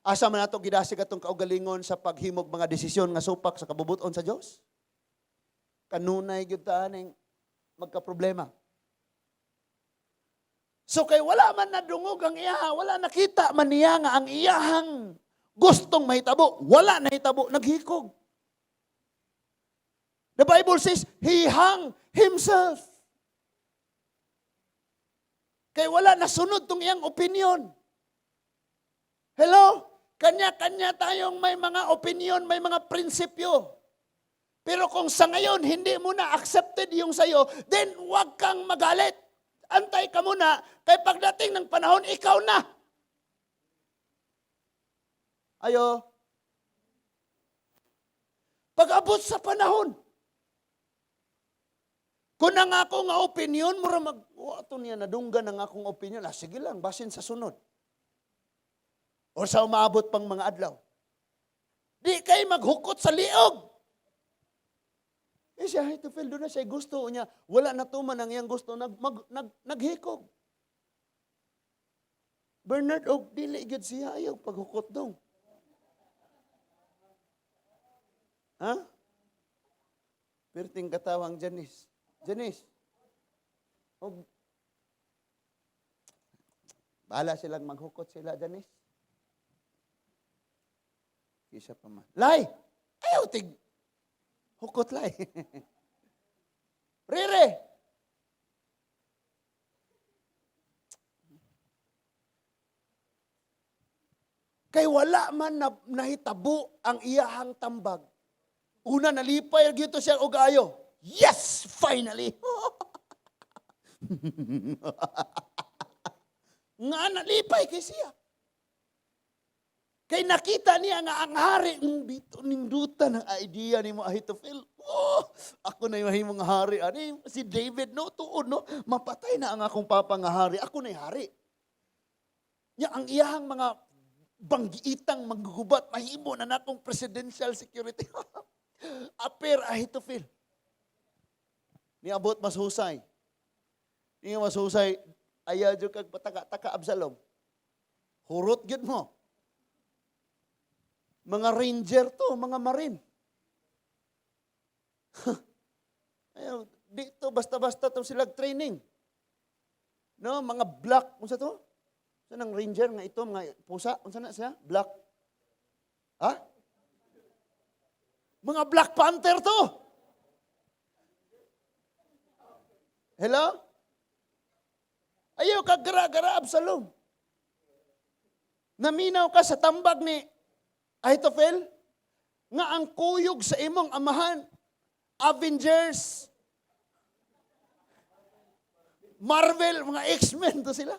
Asa man nato gidasig atong kaugalingon? Sa paghimog mga desisyon nga supak sa kabubuton sa Dios? Kanunay gyud ta ning magka-problema. So kay wala man nadungog ang iya, wala nakita man niya nga ang iyahang gustong mahitabo, wala nahitabo, naghikog. The Bible says, he hung himself. Kay wala nasunod tong iyang opinion. Hello? Kanya-kanya tayong may mga opinion, may mga prinsipyo. Pero kung sa ngayon hindi mo na accepted yung sayo, then huwag kang magalit. Antay ka muna, kay pagdating ng panahon, ikaw na. Ayo. Pag-abot sa panahon, kung ang ako nga opinion, mura mag, wa to niya nadunggan ang akong opinion. Ah, sige lang, basin sa sunod. O sa umaabot pang mga adlaw. Di kay maghukot sa liog. Eh siya, Ahitofel, doon na siya gusto niya. Wala na tuman ang iyang gusto, naghikog. Bernard, og dili gyud siya ayaw paghukot dong. Ha? Perting katawang Janice. Janice. Og bahala silang maghukot sila, Janice. Isa pa man. Lay! Ayaw tig hukot, lay. Rere! Kay wala man na, nahitabo ang iyahang tambag. Una, nalipay gyud to siya og ayo. Yes! Finally! Nga nalipay kay siya. Kay nakita niya nga ang hari, bito nindutan ang idea ni mo Ahitofel. Oh, ako na yung mahimong hari. Ani, si David, no, tuod, no, mapatay na ang akong papa nga hari. Ako na yung hari. Nya, ang iyahang mga banggiitang manggugubat, mahimo na nakong presidential security. Aper Ahitofel. Niabot mas husay. Niya mas husay, ayaw dyan kag pataka-taka, Absalom. Hurot gyud mo. Mga ranger to, mga marine. Ayaw, dito basta-basta to sila training. No, mga black, unsa to? Sa nang ranger nga ito, mga pusa, unsa na siya? Black. Ha? Mga Black Panther to. Hello? Ayaw ka gara-gara, Absalom. Naminaw ka sa tambag ni Ahithophel nga ang kuyog sa imong amahan, Avengers, Marvel, mga X-Men to sila.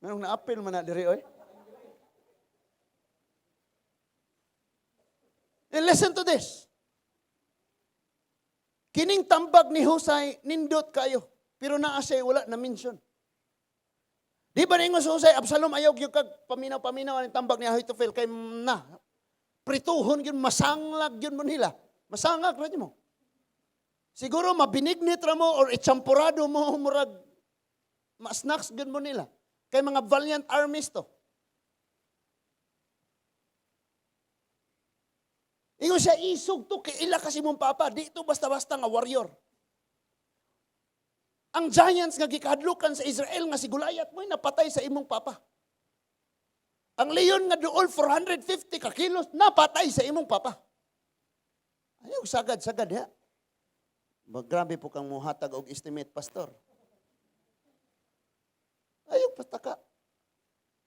Nganong na-appeal man na diri oy? And listen to this. Kining tambag ni Husay, nindot kayo. Pero naa siya wala na mention. Di ba ningon sa Husay, "Absalom, ayaw gyud kag paminaw-paminaw ang tambag ni Ahithophel kay na prituhon gyud, masanglag gyud mo nila." Masangag ra mo. Siguro mabinignit ra mo or itsampurado mo, murag ma-snacks gyud mo nila. Kay mga valiant armies to. Ingon siya, "Isog to, kay ila kasi mong papa, di to basta-basta nga warrior. Ang giants nga gikahadlukan sa Israel nga si Goliath mo'y napatay sa imong papa. Ang leon nga duol 450 ka kilos, napatay sa imong papa." Ayaw sagad-sagad ha. Grabe po kang muhatag og estimate, pastor. Ayaw pataka.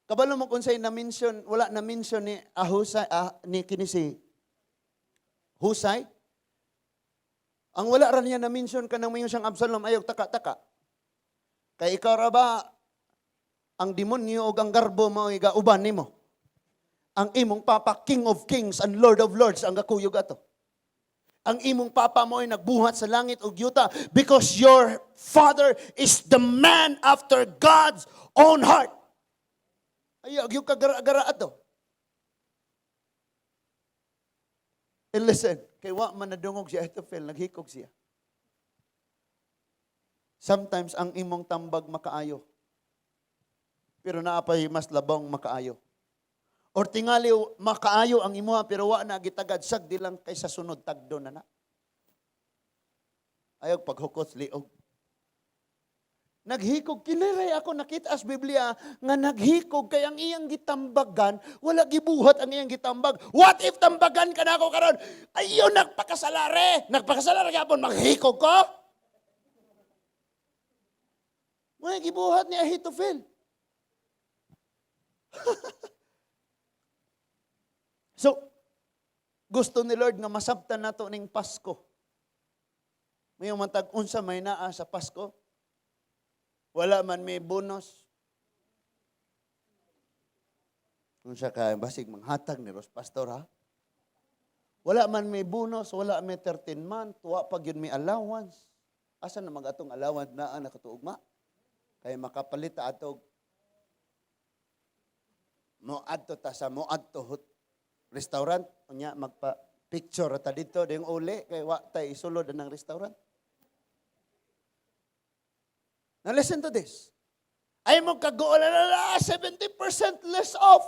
Kabalo mo kung sa'yo na-mention, wala na-mention ni Ahusay, ni kini si Husay. Ang wala ra niya na-mention kanang mayon siyang, "Absalom, ayaw taka-taka. Kay ikaw ra ba ang demonyo o ang garbo mo gauban nimo? Ang imong papa, King of Kings and Lord of Lords ang gakuyog ato. Ang imong papa mo ay nagbuhat sa langit ug yuta because your father is the man after God's own heart. Ayaw gyud ka gara-gara ato." And listen, kay wa man nadungog si Ahithophel, naghikog siya. Sometimes ang imong tambag makaayo. Pero naa pay mas labong makaayo. Or tingali makaayo ang imuha pero wa na gitagad, sagdi lang kay sa sunod tagdo na na. Ayaw paghukot liog. Naghikog, kiniray ako nakita as Biblia nga naghikog kay ang iyang gitambagan, wala gibuhat ang iyang gitambag. What if tambagan ka na ako karon? Ayo nagpakasalare, nagpakasalare gyapon maghikog ko. Wala gibuhat ni Ahithophel. So, gusto ni Lord nga masabtan nato ning Pasko. May matag unsa may naa sa Pasko? Wala man may bonus. Unsa ka basig manghatag ni Ros Pastor ha? Wala man may bonus, wala may 13 month, wa pa gyud may allowance. Asa na mag-atong allowance naa nakatuugma? Kay makapalit ta atog mo adto ta sa mo adto restaurant unya magpa picture ta dito ding uli kay wa tay isulod ang restaurant. Now listen to this. Ay mo kagool na 70% less off.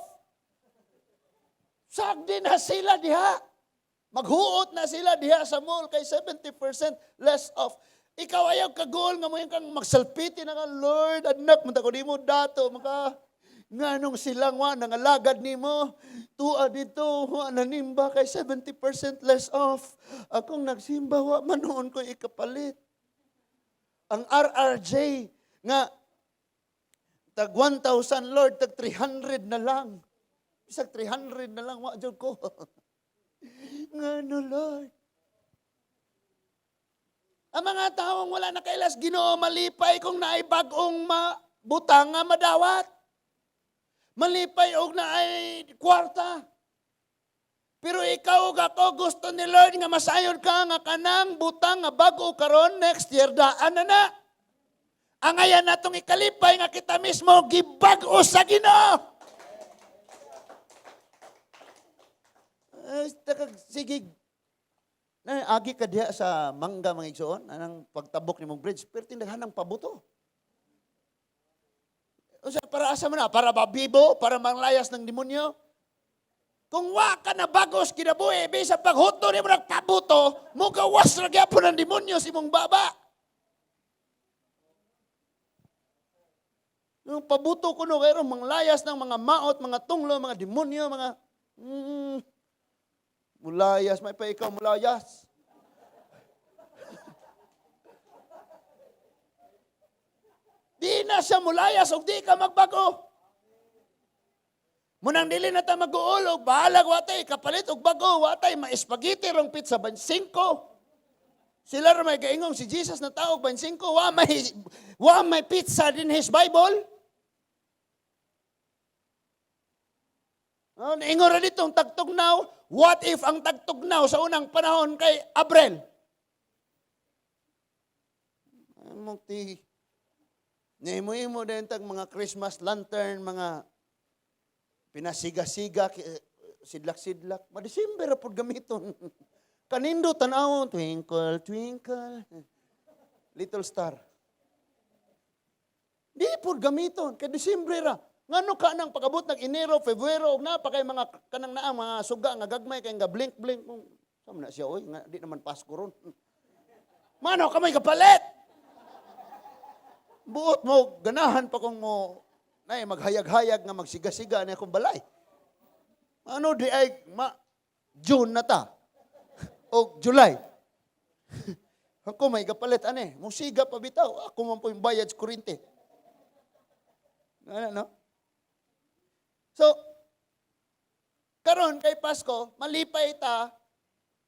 Sagdi na sila diha. Maghuot na sila diha sa mall kay 70% less off. Ikaw ayaw kagool nga mo yung kang magsalpiti na ka, "Lord, anak, munta ko di mo dato, maka, nganong silang wa, nangalagad nimo, tuwa dito, wa nanimba kay 70% less off. Akong nagsimba, wa manoon ko ikapalit." Ang RRJ nga, tag 1,000, Lord, tag 300 na lang. Bisag 300 na lang, wa jud ko. Ngano, Lord? Ang mga taong wala na kailas Ginoo malipay kung naay bag-ong mabutang nga madawat. Malipay og naay kwarta. Pero ikaw ug ako, gusto ni Lord nga masayon ka nga kanang butang nga bag-o karon, next year daan na na. Angayan natong ikalipay nga kita mismo gibag-o sa Ginoo. Sige, na, agi ka diha sa mangga mga igsoon, anang pagtabok nimong bridge, pero tindaghan ng pabuto. Unsa para asa man na? Para mabibo? Para manglayas ng demonyo? Kung wa ka na bagos kinabuhi, bisan paghutdo nimo nagpabuto, mugawas ra gyapon ang demonyo sa imong baba. Yung pabuto kuno kay manglayas ng mga maot, mga tunglo, mga demonyo, mga mulayas, may pa ikaw mulayas. Di na siya mulayas og di ka magbago. Munang dili na ta mag-uol og bahalag watay kapalit og bago, watay ma-spaghetti rong pizza 25. Sila ra may gaingong si Jesus na tao 25, wa may pizza din his Bible. Oh, naingon ra ditong tagtugnaw, what if ang tagtugnaw sa unang panahon kay Abril? Among ti Nimo-imo din tag mga Christmas lantern, mga pinasiga-siga, sidlak-sidlak. Ma-December ra pud gamiton. Kanindo tan-awon, twinkle, twinkle, little star. Di pud gamiton, kay December ra. Ngano ka nang pag-abot ng Enero, Febrero, ug naa pa kay mga kanang naa mga suga nga gagmay kay nga blink blink. Sa man na siya oy, nga di naman Pasko ron. Mano ka may kapalit? Buot mo ganahan pa kung mo nay maghayag-hayag nga magsiga-siga ni akong balay. Ano di ay ma June na ta o July. Ako may kapalit ane, musiga pa bitaw. Ako man po yung bayad sa kuryente. Ano, no? So, karon kay Pasko, malipay ta.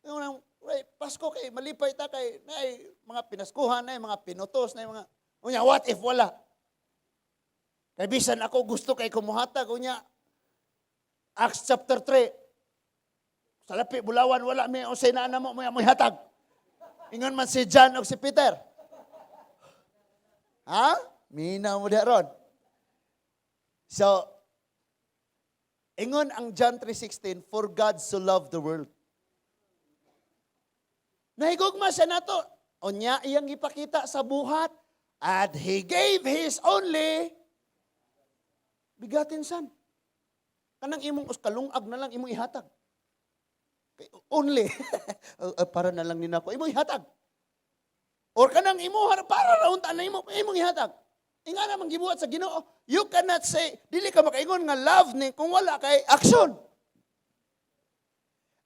Yung, right, Pasko kay malipay ta kay naay mga pinaskuhan, naay mga pinutos, naay mga unya, what if wala? Kay bisan ako gusto kay kumuhatag unya Acts chapter 3. Sa lapi bulawan wala may unsay naa namo mo hatag. Ingon man si John og si Peter. Ha? Minaw mo diha ron. So, ingon ang John 3:16, "For God so loved the world." Nahigugma siya nato. Unya iyang ipakita sa buhat. And He gave His only begotten Son. Kanang imong uskalungag na lang imong ihatag. Kay only. Para na lang ni nako imong ihatag. Or kanang imo para ra unta na imo imong ihatag. Inga naman gibuhat sa Ginoo. You cannot say dili ka makaingon nga love ni kung wala kay action.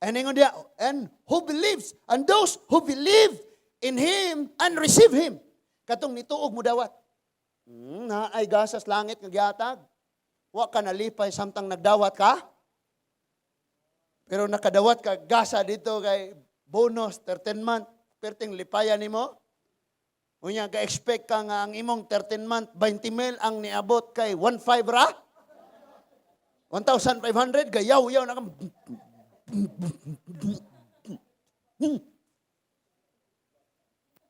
And ingon diya, and who believes, and those who believe in Him and receive Him. Katong nituog mo dawat. Na ay gasas langit nga gihatag. Wa ka nalipay samtang nagdawat ka. Pero nakadawat ka gasa dito kay bonus 13 month, perting lipayan nimo. Unya ga-expect ka nga ang imong 13 month 20 mil ang niabot kay 1.5 ra. 1,500 gayaw-yaw na ka.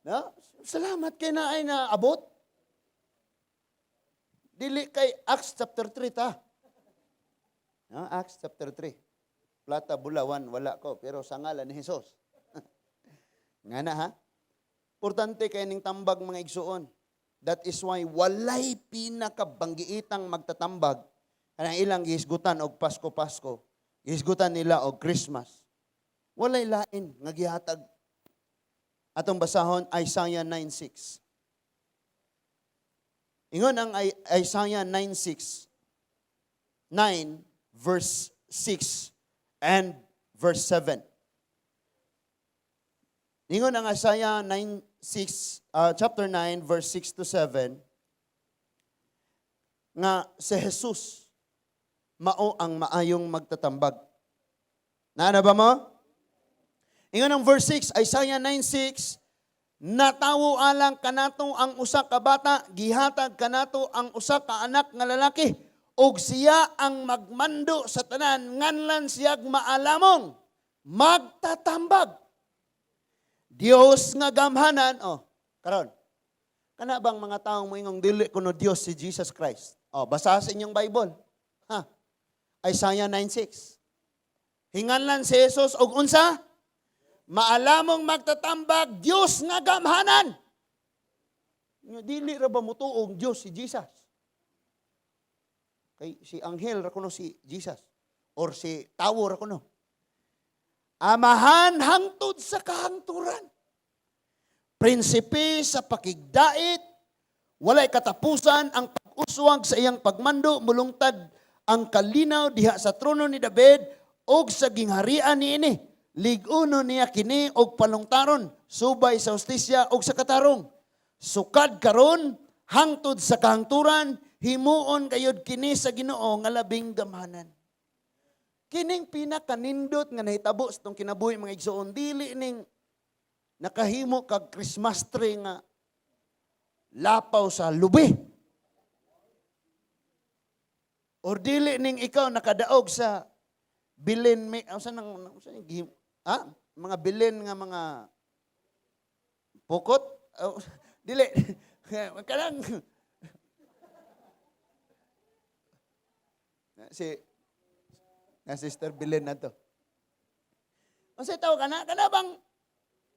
No? Salamat kay na ay naabot. Dili kay Acts chapter 3 ta. No? Acts chapter 3. Plata bulawan wala ko pero sa ngalan ni Jesus. Nga na ha? Importante kay ning tambag, mga igsuon. That is why walay pinakabanggiitang magtatambag kanang ilang gihisgutan og Pasko-Pasko. Gihisgutan nila og Christmas. Walay lain nga gihatag. Atong basahon Isaiah 9:6. Ingon ang Isaiah 9:6. 9 verse 6 and verse 7. Ingon ang Isaiah 9:6, chapter 9 verse 6 to 7 nga si Jesus mao ang maayong magtatambag. Naa ba mo? Ingon ang verse 6, Isaiah 9:6, "Natawo alang kanato ang usa ka bata, gihatag kanato ang usa ka anak nga lalaki, ug siya ang magmando sa tanan, nganlan siyag Maalamong Magtatambag. Dios nga Gamhanan." Oh, karon. Kana bang mga taong moingong dili kuno Dios si Jesus Christ? Oh, basa sa inyong Bible. Ha? Isaiah 9:6. Hinganlan si Jesus og unsa? Maalamong Magtatambag, Dios nga Gamhanan. Nya, dili ra ba motuong Dios si Jesus? Kay si anghel ra kuno si Jesus. Or si tawo ra kuno. Amahan hangtod sa kahangturan. Prinsipe sa pakigdait, walay katapusan ang pag-uswag sa iyang pagmando, mulungtad ang kalinaw diha sa trono ni David og sa gingharian niini. Lig-uno niya kini og palungtaron, subay sa hustisya og sa katarong. Sukad karon hangtod sa kahangturan, himuon gayud kini sa Ginoo nga labing gamhanan. Kining pinakanindot nga nahitabo sa atong kinabuhi, mga igsoon, dili ning nakahimo kag Christmas tree nga lapaw sa lubi. Or dili ning ikaw nakadaog sa bilin may usa nang usa ning mga bilin nga mga pukot. Oh, dili kanang si nga Sister Belen na to. Unsay tawag kana? Kana bang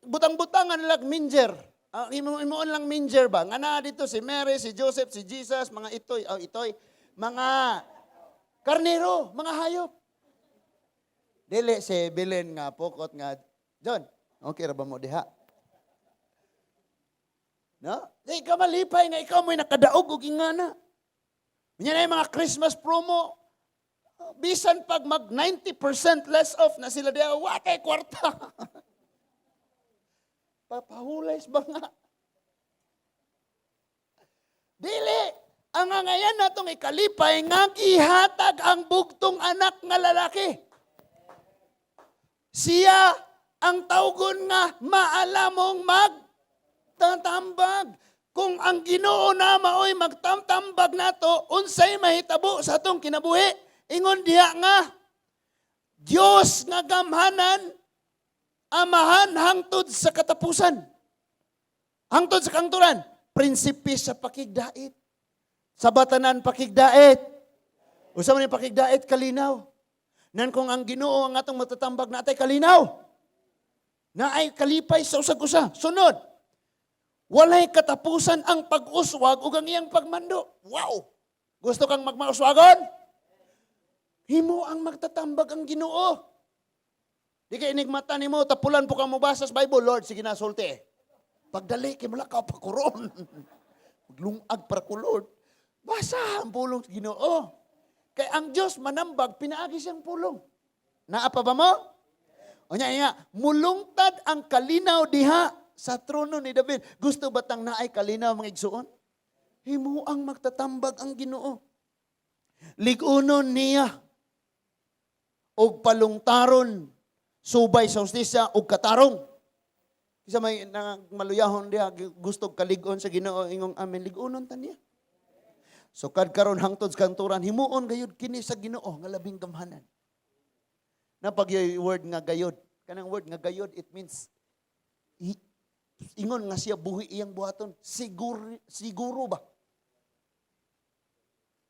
butang-butangan lang manger? Ah, imo lang manger ba? Nga naa dito si Mary, si Joseph, si Jesus, mga itoy, oh, itoy, mga karnero, mga hayop. Dili si Belen nga pukot nga John, okay ra ba mo diha? No? Di ka malipay nga ikaw mo'y nakadaog og ingana. Unya na yung mga Christmas promo, bisan pag mag 90% less off na sila diha, wa kay kwarta. Papahulays ba nga? Dili, ang angayan natong ikalipay nga gihatag ang bugtong anak nga lalaki. Siya ang tawgon nga maalamong magtatambag. Kung ang Ginoo na maoy magtamtambag nato, unsay mahitabo sa atong kinabuhi? Ingon diha nga Dios nga gamhanan, Amahan hangtod sa katapusan. Hangtod sa kangturan, prinsipe sa pakigdait. Sa batanan pakigdait. Usa man yung pakigdait kalinaw. Nan kung ang Ginoo ang atong matatambag natay kalinaw. Na ay kalipay sa usag-usa. Sunod, walay katapusan ang pag-uswag ug ang iyang pagmando. Wow! Gusto kang magmauswagon? Himo ang magtatambag ang Ginoo. Di kay inigmata nimo, tapulan po kang mobasa sa Bible, Lord, sige na sulti. Pagdali kay mulakaw pa ko ron. Maglungag para ko, Lord. Basa ang pulong sa Ginoo. Kay ang Dios manambag, pinaagi siyang pulong. Naa pa ba mo? O nya, nya, mulungtad ang kalinaw diha sa trono ni David. Gusto ba tang naay kalinaw, mga igsuon? Himo ang magtatambag ang Ginoo. Lig-unon niya og palungtaron subay sa hustisya og katarong. Isa may nang maluyahon diha gusto kalig-on sa Ginoo, ingong amen, lig-unon ta niya. So kad karon hangtod sa kanturan, himuon gayud kini sa Ginoo nga labing gamhanan. Napag word nga gayod. Kanang word nga gayod, it means ingon nga siya buhi iyang buhaton, siguro, siguro ba?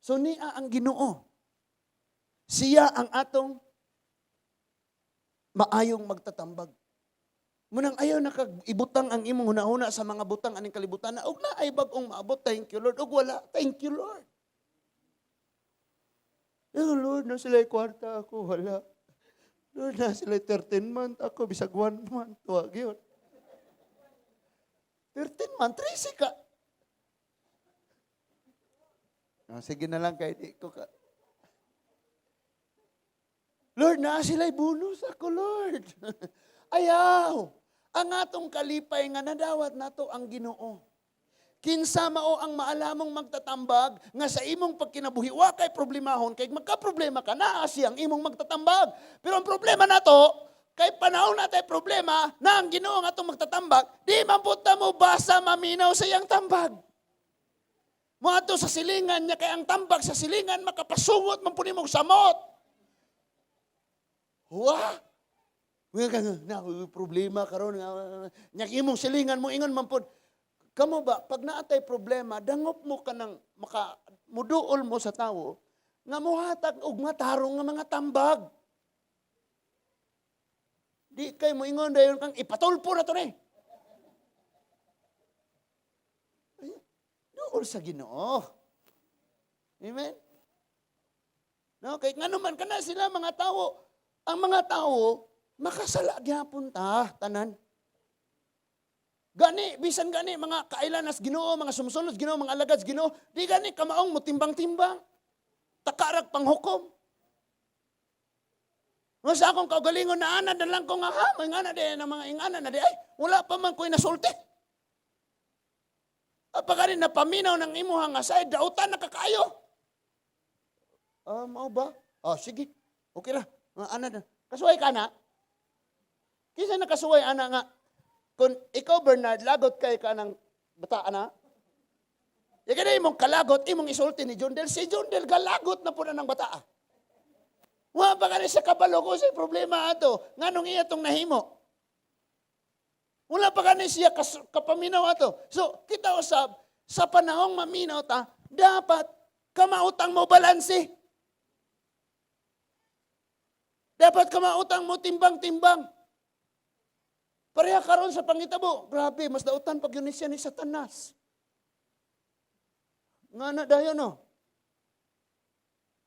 So niya ang Ginoo. Siya ang atong maayong magtatambag. Munang ayaw na kag ibutang ang imong hunahuna sa mga butang aning kalibutan na og naay bag-ong maabot, thank you Lord, og wala, thank you Lord. Oh, Lord, na sila kwarta ako, wala. Lord, na sila 13 month ako, bisag 1 month, wag yun. 13 month, 13 ka. Oh, sige na lang, kahit di ko ka. Lord, naa sila'y bonus ako, Lord. Ayaw. Ang atong kalipay nga nadawat nato ang Ginoo. Kinsa mao ang maalamong magtatambag nga sa imong pagkinabuhi wa kay problemahon, kay magka-problema ka, naa siyang imong magtatambag. Pero ang problema nato, kay panahon natay problema na ang Ginoo nga atong magtatambag, di man pud ta mo basa maminaw sa iyang tambag. Moadto sa silingan niya, kay ang tambag sa silingan makapasungot man pud nimong samot. Wa? Nga ka na problema karon nga nya imong silingan mo ingon man pud. Kamo ba pag naatay problema, dangop mo ka ng maka muduol mo sa tawo nga mohatag og matarong nga mga tambag. Di kay mo ingon dayon kang ipatulpo na to ni. Ay, duol sa Ginoo. Amen. No, kay ngano man kana sila mga tawo, ang mga tawo makasala gyapon ta tanan. Gani bisan gani mga kailan nas Ginoo, mga sumusunod Ginoo, mga alagad sa Ginoo, di gani kamaong mo timbang-timbang. Takarag panghukom. Nga sa akong kaugalingon na ana na lang ko nga ha, may ngana di na mga ingana na di ay wala pa man ko'y nasulti. Apa ka rin napaminaw ng imuha nga side, dautan na kakaayo. Ah, mao ba? Ah, sige. Okay ra. Nga ana na. Kasuway ka na? Kinsa nakasuway ana nga kung ikaw, Bernard, lagot kay ka ng bata ana? Ya kani imong kalagot, imong isulti ni Jundel, si Jundel galagot na po na ng bata. Wa pa kani sa kabalo ko sa problema ato. Nganong iya tong nahimo? Wala pa kani siya kapaminaw ato. So, kita usab, sa panahong maminaw ta, dapat kamautang mo balanse. Dapat kamautang mo timbang-timbang. Pareha karon sa pangitabo. Grabe, mas dautan pag yun siya ni Satanas. Nga na dayon no.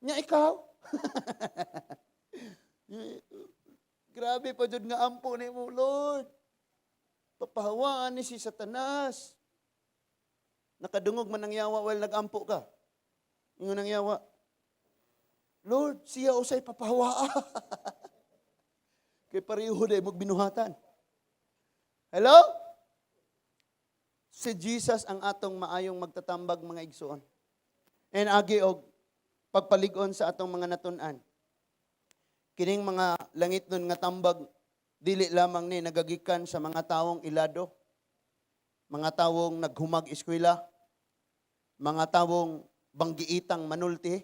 Nya ikaw? Grabe pa jud nga ampo ni mo, Lord. Papahawaan ni si Satanas. Nakadungog man ang yawa while nagampo ka. Ingon ang yawa, "Lord, siya usay papahawaa." Kay pareho day mo binuhatan. Hello? Si Jesus ang atong maayong magtatambag, mga igsoon. And agi og pagpalig-on sa atong mga natun-an. Kining mga langit nun nga tambag dili lamang ni nagagikan sa mga tawong ilado, mga tawong naghumag eskwela, mga tawong banggiitang manulti,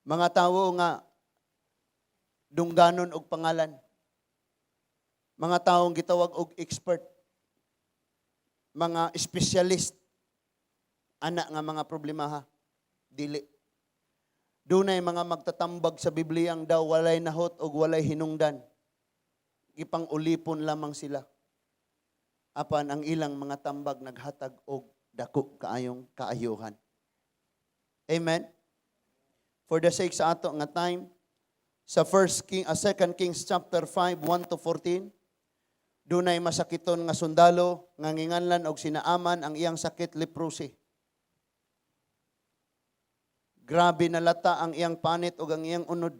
mga tawo nga dungganon og pangalan, mga taong gitawag og expert, mga specialist, ana nga mga problema ha, dili. Dunay mga magtatambag sa Biblia ang daw walay nahot og walay hinungdan. Gipang ulipon lamang sila. Apan ang ilang mga tambag naghatag og dako kaayong kaayuhan. Amen. For the sake sa ato nga time, sa First King, 2 Kings chapter 5, 1 to 14, dunay masakiton nga sundalo nga nginganlan og si Naaman, ang iyang sakit leprosy. Grabe na lata ang iyang panit ug ang iyang unod.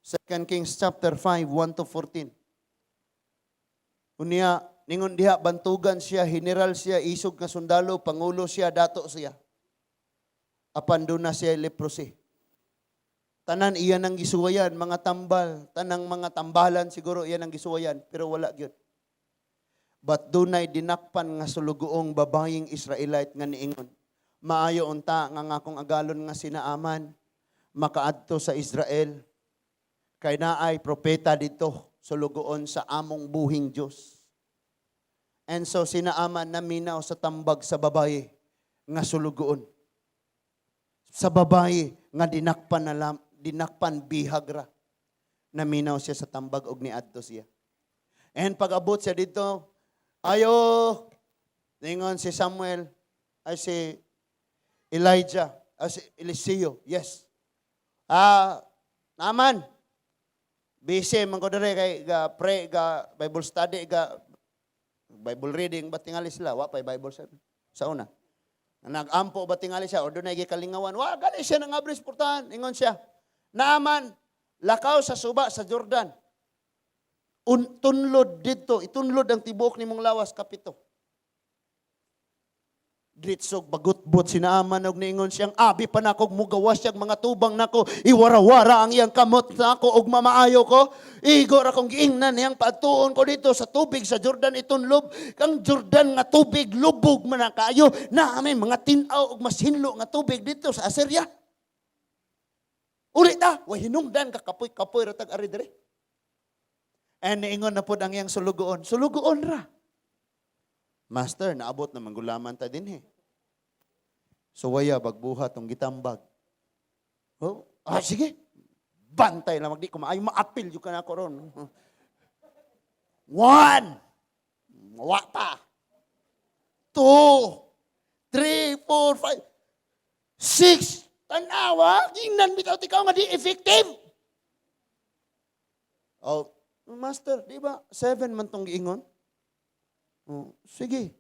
2 Kings chapter 5, 1 to 14. Unya, ningon diha, bantugan siya, general siya, isog nga sundalo, pangulo siya, dato siya. Apan duna siya leprosy. Tanan iya nang gisuwayan, mga tambal, tanang mga tambalan siguro iya nang gisuwayan, pero wala gyud. But dunay dinakpan nga sulugoong babayeng Israelite nga niingon, "Maayo unta nga nga akong agalon nga si Naaman makaadto sa Israel kay naay propeta dito sulugoon sa among buhing Dios." And so si Naaman naminaw sa tambag sa babaye nga sulugoon. Sa babaye nga dinakpan na lam, dinakpan bihag ra. Naminaw siya sa tambag og niadto siya. And pag-abot siya dito, ayo, ningon si Samuel, ay si Elijah, ay si Eliseo, yes. "Ah, Naaman, busy man ko dere kay ga pray, ga Bible study, ga Bible reading ba tingali sila, wa pay Bible sa una. Nag-ampo ba tingali siya o dunay gikalingawan. Wa gali siya nang abris portahan." Ingon siya, "Naaman, lakaw sa suba sa Jordan. Tunlod dito, itunlod ang tibuok nimong lawas kapito." Dritsog bagutbot si Naaman og niingon siyang, "Abi pa nako mugawas siyang mga tubang nako, iwarawara ang iyang kamot nako og mamaayo ko. Igo ra kong giingnan niyang paadtuon ko dito sa tubig sa Jordan itunlob. Kang Jordan nga tubig lubog man na kaayo. Naa may mga tin-aw og mas hinlo nga tubig dito sa Assyria. Uli ta, way hinungdan ka, kapoy-kapoy ra tag ari dire." And niingon na pod ang iyang sulugoon. Sulugoon ra. "Master, naabot na manggulaman ta dinhi. Suwaya bagbuhat tong gitambag." "Oh, ah, sige. Bantay lang magdi ko maayo maapil jud ka na ko ron." One. Wa pa. Two. Three, four, five, six. Tanawa, gingnan bitaw ikaw nga di effective. Oh, Master, di ba? 7 man tong giingon? Oh, sige.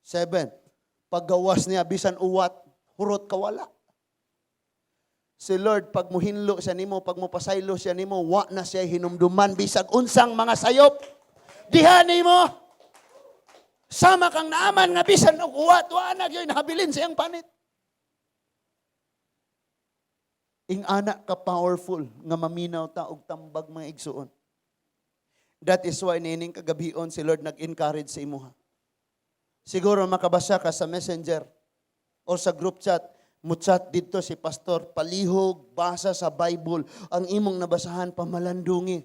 7. Paggawas niya, bisan uwat, hurot kawala. Si Lord, pag muhinlo siya nimo, pag mupasaylo siya nimo, wa na siya hinumduman bisag unsang mga sayop. Diha nimo. Sama kang Naaman nga bisan og uwat, wa na gyud nahabilin sa iyang panit. Ing-ana ka powerful nga maminaw ta og tambag, mga igsuon. That is why niining kagabion si Lord nag-encourage sa imuha. Siguro makabasa ka sa Messenger o sa group chat, mo-chat dito si pastor, "Palihog, basa sa Bible, ang imong nabasahan pamalandungi."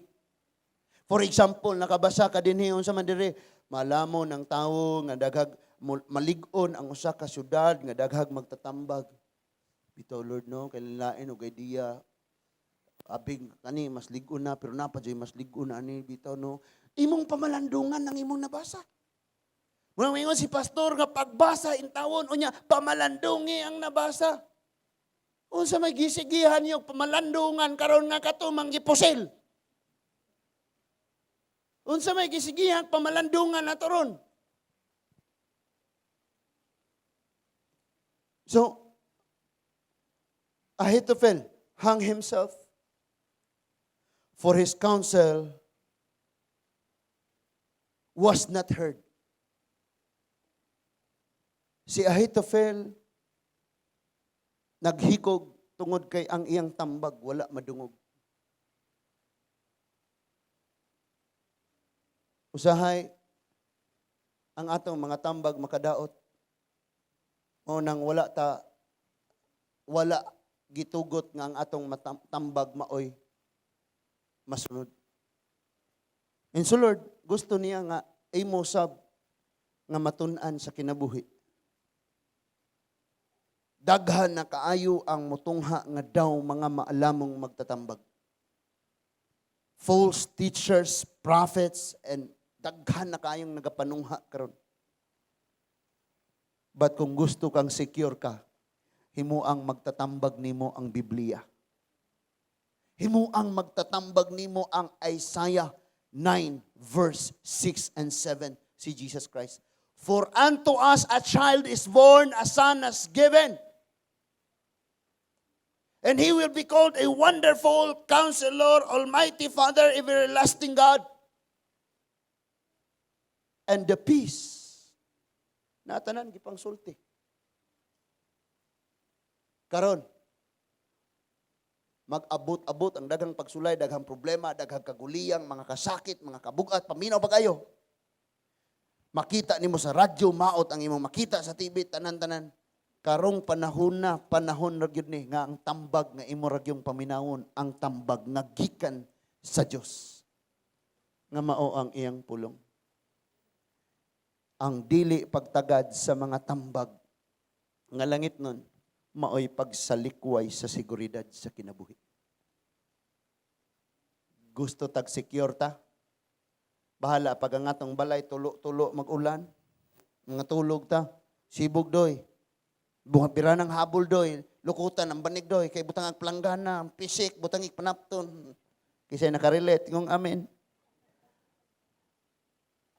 For example, nakabasa ka dinhi unsa man diri, malamon ang tawo nga daghag malig-on ang usa ka syudad nga daghag magtatambag. Bitaw, Lord, no, kay lain og idea. Abig kani mas lig-on na, pero napa jud mas lig-on na ani, bitaw, no. Imong pamalandungan ang imong nabasa. Muna moingon si pastor nga pagbasa intawon unya pamalandungi ang nabasa. Unsa may gisigihan niyo pamalandungan karon nga kato manggipusil? Unsa may gisigihan pamalandungan nato ron? So, Ahithophel hung himself, for his counsel was not heard. Si Ahithophel naghikog tungod kay ang iyang tambag wala madungog. Usahay ang atong mga tambag makadaot. O nang wala gitugot nga ang atong tambag maoy masunod. And so Lord, gusto niya nga imo sab nga matun-an sa kinabuhi. Daghan na kaayo ang mutungha nga daw mga maalamong magtatambag. False teachers, prophets, and daghan na kaayong nagapanungha karon. But kung gusto kang secure ka, himuang magtatambag nimo ang Biblia. Himuang magtatambag nimo ang Isaiah 9 verse 6 and 7, si Jesus Christ. "For unto us a child is born, a son is given. And he will be called a Wonderful Counselor, Almighty Father, Everlasting God." And the peace. Natanan, gipang sulti. Karon, mag-abot-abot ang daghang pagsulay, daghang problema, daghang kaguliyang, mga kasakit, mga kabugat, paminaw pa kayo. Makita nimo sa radyo, maot ang imong makita sa TV, tanan-tanan. Karong panahon na, panahon ra gyud ni nga ang tambag nga imo ra gyung paminawon, ang tambag nga gikan sa Dios. Nga mao ang iyang pulong. Ang dili pagtagad sa mga tambag nga langit nun, maoy pagsalikway sa seguridad sa kinabuhi. Gusto tag secure ta? Bahala pag ang atong balay tulo-tulo mag-ulan, mga tulog ta, sibog doy. Bunga ng habol doy, lukutan ang banig doy, kay butang ang planggana, ang pisik, butang panapton. Kisay nakarelate, ngong amen.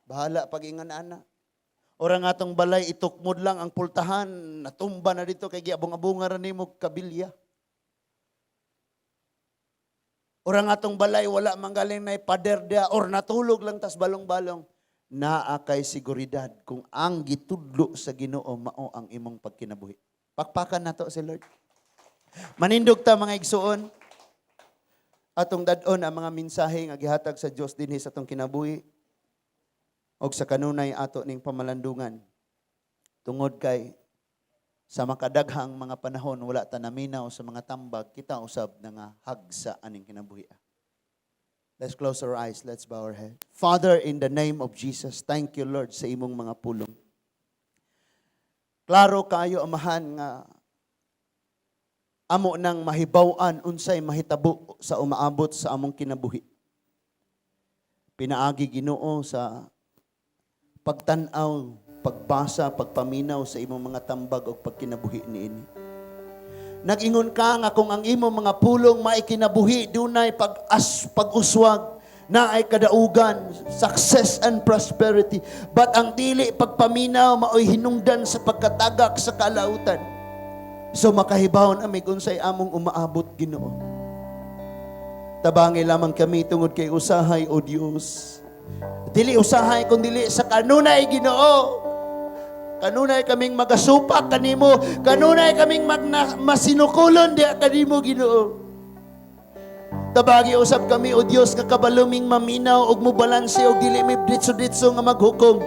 Bahala pag ingan ana. Ora nga atong balay itukmod lang ang pultahan, natumba na dito kay giabong-abonga ra nimo kabilya. Ora nga atong balay wala man galing na pader dia or natulog lang tas balong-balong. Naa kay seguridad kung ang gitudlo sa Ginoo mao ang imong pagkinabuhi. Pakpakan nato si Lord. Manindog ta, mga igsuon. Atong dad-on ang mga mensahe nga gihatag sa Dios dinhi sa atong kinabuhi og sa kanunay ato ning pamalandungan. Tungod kay sa makadaghang mga panahon wala ta naminaw sa mga tambag, kita usab na nga hagsa aning kinabuhi. Let's close our eyes. Let's bow our head. Father, in the name of Jesus, thank you, Lord, sa imong mga pulong. Klaro kayo, Amahan, nga amo nang mahibaw-an unsay mahitabo sa umaabot sa among kinabuhi. Pinaagi, Ginoo, sa pagtan-aw, pagbasa, pagpaminaw sa imong mga tambag o pagkinabuhi niini. Nag-ingon ka nga kung ang imong mga pulong maikinabuhi, dunay pag-as pag-uswag, naay kadaugan, success and prosperity. But ang dili pagpaminaw maoy hinungdan sa pagkatagak sa kalautan. So makahibawon ami kung unsay among umaabot, Ginoo. Tabangi lamang kami tungod kay usahay, O Dios. Dili usahay kun dili sa kanunay, Ginoo. Kanunay kaming magasupak kanimo, kanunay kaming masinukulon diha kanimo, Ginoo. Tabagi usab kami, O Dios, nga kabalo ming maminaw ug mobalanse og dili mi ditso-ditso nga maghukom.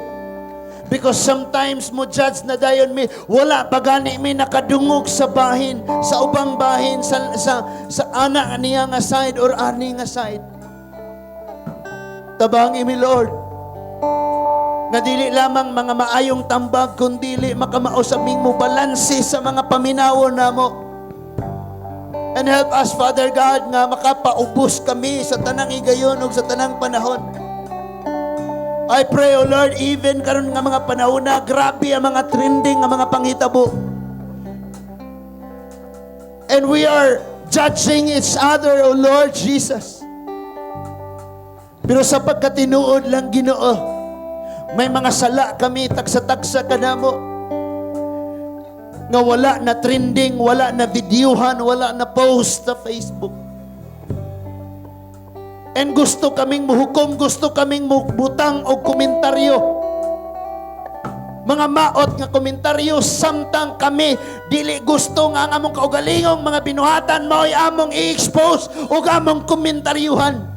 Because sometimes mo judge na dayon mi, wala pa gani mi nakadungog sa bahin, sa ubang bahin, sa ana niya nga side or ani nga side. Tabangi mi, Lord, nga dili lamang mga maayong tambag, kundili makamausab ming mo balanse sa mga paminawon namo. And help us, Father God, nga makapaubos kami sa tanang higayon ug sa tanang panahon. I pray, O Lord, even karon nga mga panahon na grabe ang mga trending nga mga panghitabo. And we are judging each other, O Lord Jesus. Pero sa pagkatinuod lang, Ginoo, may mga sala kami, tagsa-tagsa kanamo, nga wala na trending, wala na videohan, wala na post sa Facebook. And gusto kaming muhukom, gusto kaming mubutang og komentaryo. Mga maot nga komentaryo samtang kami dili gusto nga ang among kaugalingong mga binuhatan mao'y among i-expose ug among komentaryuhan.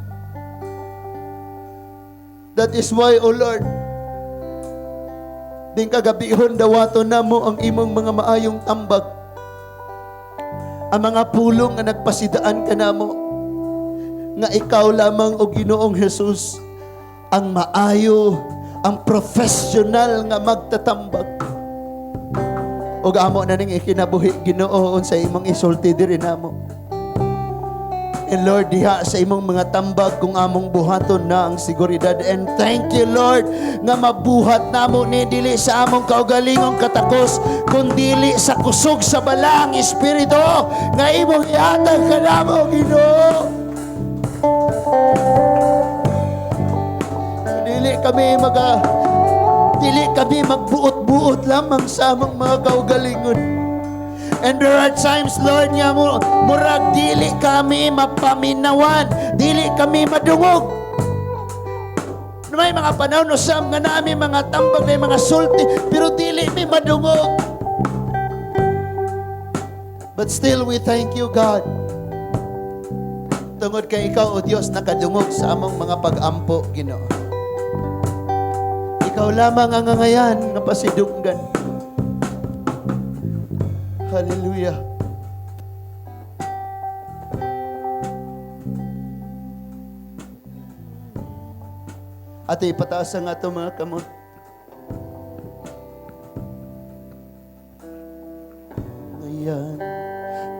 That is why, O Lord, din kagabihon dawaton namo ang imong mga maayong tambag. Ang mga pulong nga nagpasidaan kanamo nga ikaw lamang, o Ginoong Jesus, ang maayo, ang professional nga magtatambag. Ug amo na ning ikinabuhi, Ginoo, unsa imong isulti diri namo. And Lord, diha sa imong mga tambag kung among buhaton na ang seguridad. And thank you, Lord, nga mabuhat namo ni dili sa among kaugalingong katakos, kundili sa kusog sa Balaang Espiritu nga imong ihatag kanamo, Ginoo. Dili kami magbuot-buot lamang sa among mga kaugalingon. And there are times, Lord, nga mo, murag dili kami mapaminawan, dili kami madungog. May mga panahon usab nga nami mga tambag na mga sulti, pero dili mi madungog. But still, we thank you, God. Tungod kay ikaw, O Diyos, nakadungog sa among mga pag-ampo, Ginoo. Ikaw lamang ang angayan nga pasidunggan. Hallelujah. Ate, ipataas ang atong mga kamot. Ngayan,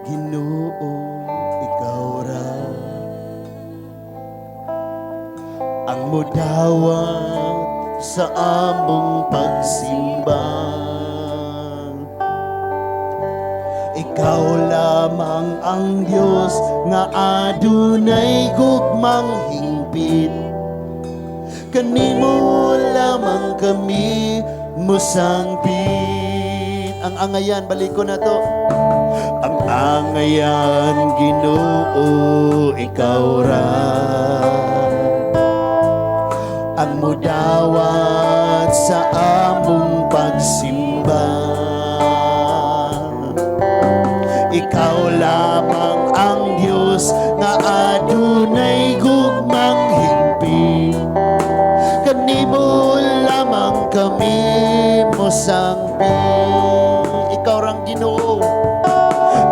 Ginoo, ikaw ra ang mudawat sa among pagsimba. Ikaw lamang ang Diyos nga adunay gugmang hingpit. Kanimo lamang kami musangpit. Ang angayan, balik ko na to. Ang angayan, Ginoo, ikaw ra ang mudawat sa among pagsimba. Ikaw lamang ang Diyos nga adunay gugmang hingpit. Kanimo lamang kami mosangpit. Ikaw rang Ginoo.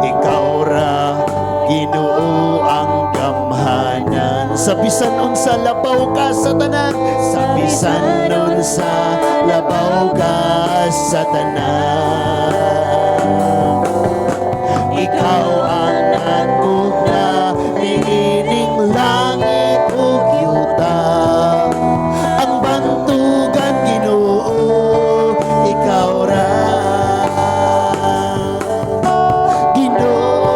Ikaw ra, Ginoo, ang gamhanan. Sa bisan unsa labaw ka sa tanan. Sa bisan unsa labaw ka sa tanan. Ikaw ang nagmugna niining langit ug yuta. Ang bantugan, Ginoo, ikaw ra. Ginoo.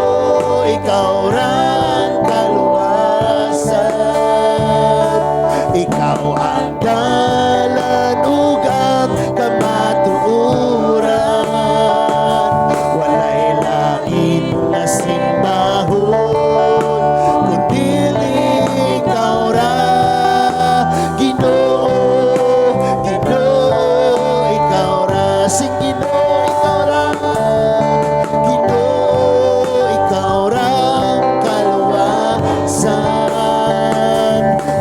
Ginoo, ikaw ra. Ginoo, ikaw ra kaluwasan.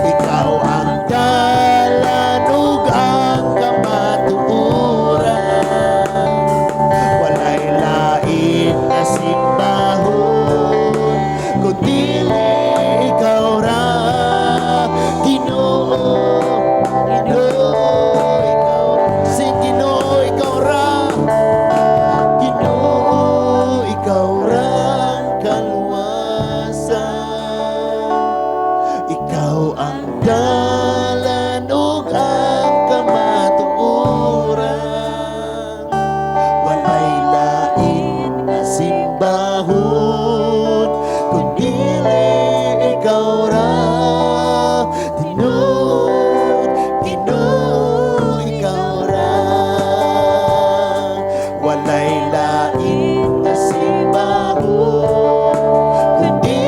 Ikaw ang dalan ug ang kamatuoran. Walay lain na simbahon kundi ikaw ra. Ginoo, Ginoo, ikaw. Sing, Ginoo, ikaw ra. Ginoo, ikaw ra ang kaluwasan. Ikaw ang dalan ug ang kamatuoran. Walay lain na simbahon kundi ikaw ra. Ginoo, Ginoo, ikaw ra. Walay lain na simbahon kundi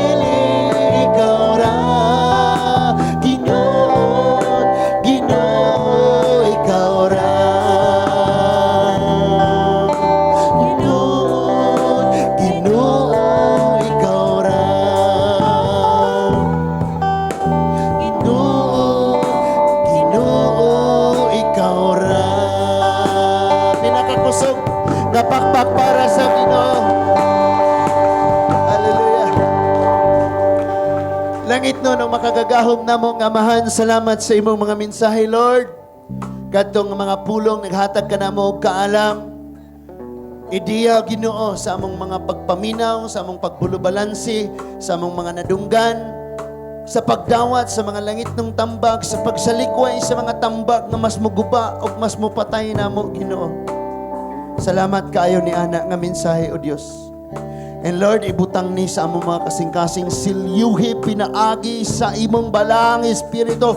ikaw ra. Ginoo, Ginoo, ikaw ra. Ginoo, Ginoo, ikaw ra. Ginoo, Ginoo, ikaw ra. Pinakakusog nga pakpak para sa Ginoo. Hallelujah. Langitnon ug makagagahom namo nga Amahan, salamat sa imong mga mensahe, Lord. Kadtong mga pulong naghatag ka namo og kaalam. Ideya, Ginoo, sa among mga pagpaminaw, sa among pagbulubalansi, sa among mga nadunggan, sa pagdawat sa mga langitnong tambag, sa pagsalikway sa mga tambag nga mas muguba o mas mupatay namo, Ginoo. Salamat kaayo ni ana nga mensahe, O Dios. And Lord, ibutang ni sa among mga kasing-kasing, silyuhi pinaagi sa imong Balaang Espiritu.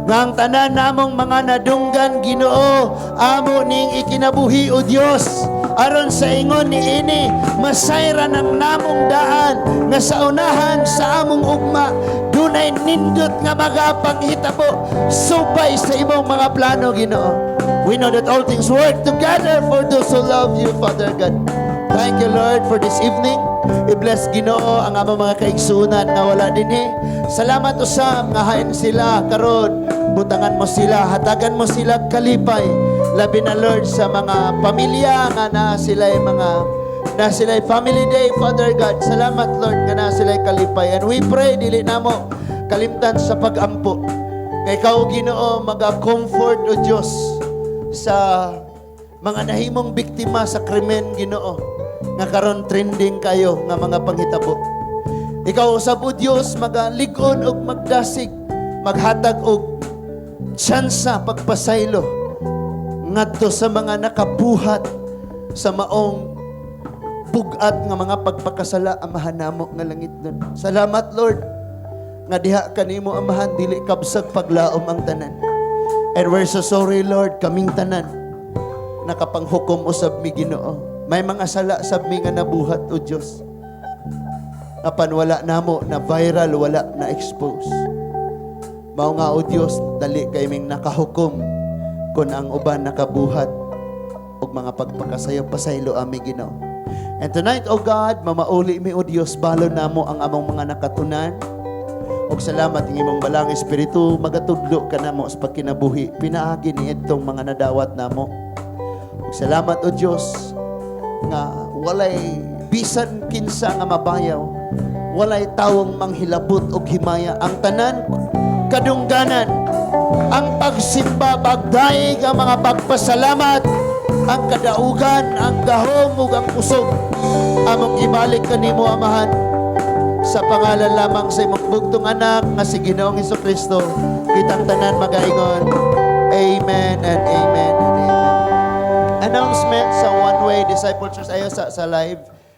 Nga ang tanan namong mga nadunggan, Ginoo, amo ning ikinabuhi, O Dios. Aron sa ingon ni ini, masayran ang namong daan nga sa unahan sa among ugma dunay nindot nga mga panghitabo subay sa imong mga plano, Ginoo. We know that all things work together for those who love you, Father God. Thank you, Lord, for this evening. I-bless, Ginoo, ang among mga kaigsunan nga wala dinhi. Salamat usab nga hain sila karon. Butangan mo sila, hatagan mo sila kalipay. Labi na, Lord, sa mga pamilya nga na sila family day, Father God. Salamat, Lord, nga na sila kalipay. And we pray, dili namo kalimtan sa pagampo. Nga ikaw, Ginoo, maga-comfort, O Diyos, sa mga nahimong biktima sa krimen, Ginoo, nga karon trending kayo nga mga panghitabo. Ikaw usab, O Dios, magalig-on og magdasig, maghatag og tsansa pagpasaylo ngadto sa mga nakabuhat sa maong bugat nga mga pagpakasala, Amahan namo nga langitnon. Salamat, Lord, nga diha kanimo, Amahan, dili kabsag paglaom ang tanan. And we're so sorry, Lord, kaming tanan nakapanghukom usab mi, Ginoo. May mga sala sab mi nga nabuhat, O Dios. Apan wala namo na viral, wala na expose. Mao nga, O Dios, dali kay ming nakahukom kung ang uban nakabuhat og mga pagpakasayo. Pasaylo ami, Ginoo. And tonight, O God, mamauli mi, O Dios, balon namo ang among mga nakatunan. Og salamat ng imong Balaang Espiritu, magatudlo ka namo sa pagkinabuhi pinaagi ni itong mga nadawat namo. Ug salamat, O Dios, nga walay bisan kinsa nga mabayaw, walay tawong manghilabot og himaya. Ang tanan kadungganan, ang pagsimba, pagdaig, ang mga pagpasalamat, ang kadaugan, ang gahom ug ang kusog, among ibalik kanimo, Amahan, sa pangalan lamang sa imong bugtong anak nga si Ginoong Kristo. Kitang tanan magaingon, Amen and Amen and Amen. Announcement sa One Way Disciple Church ayo sa live.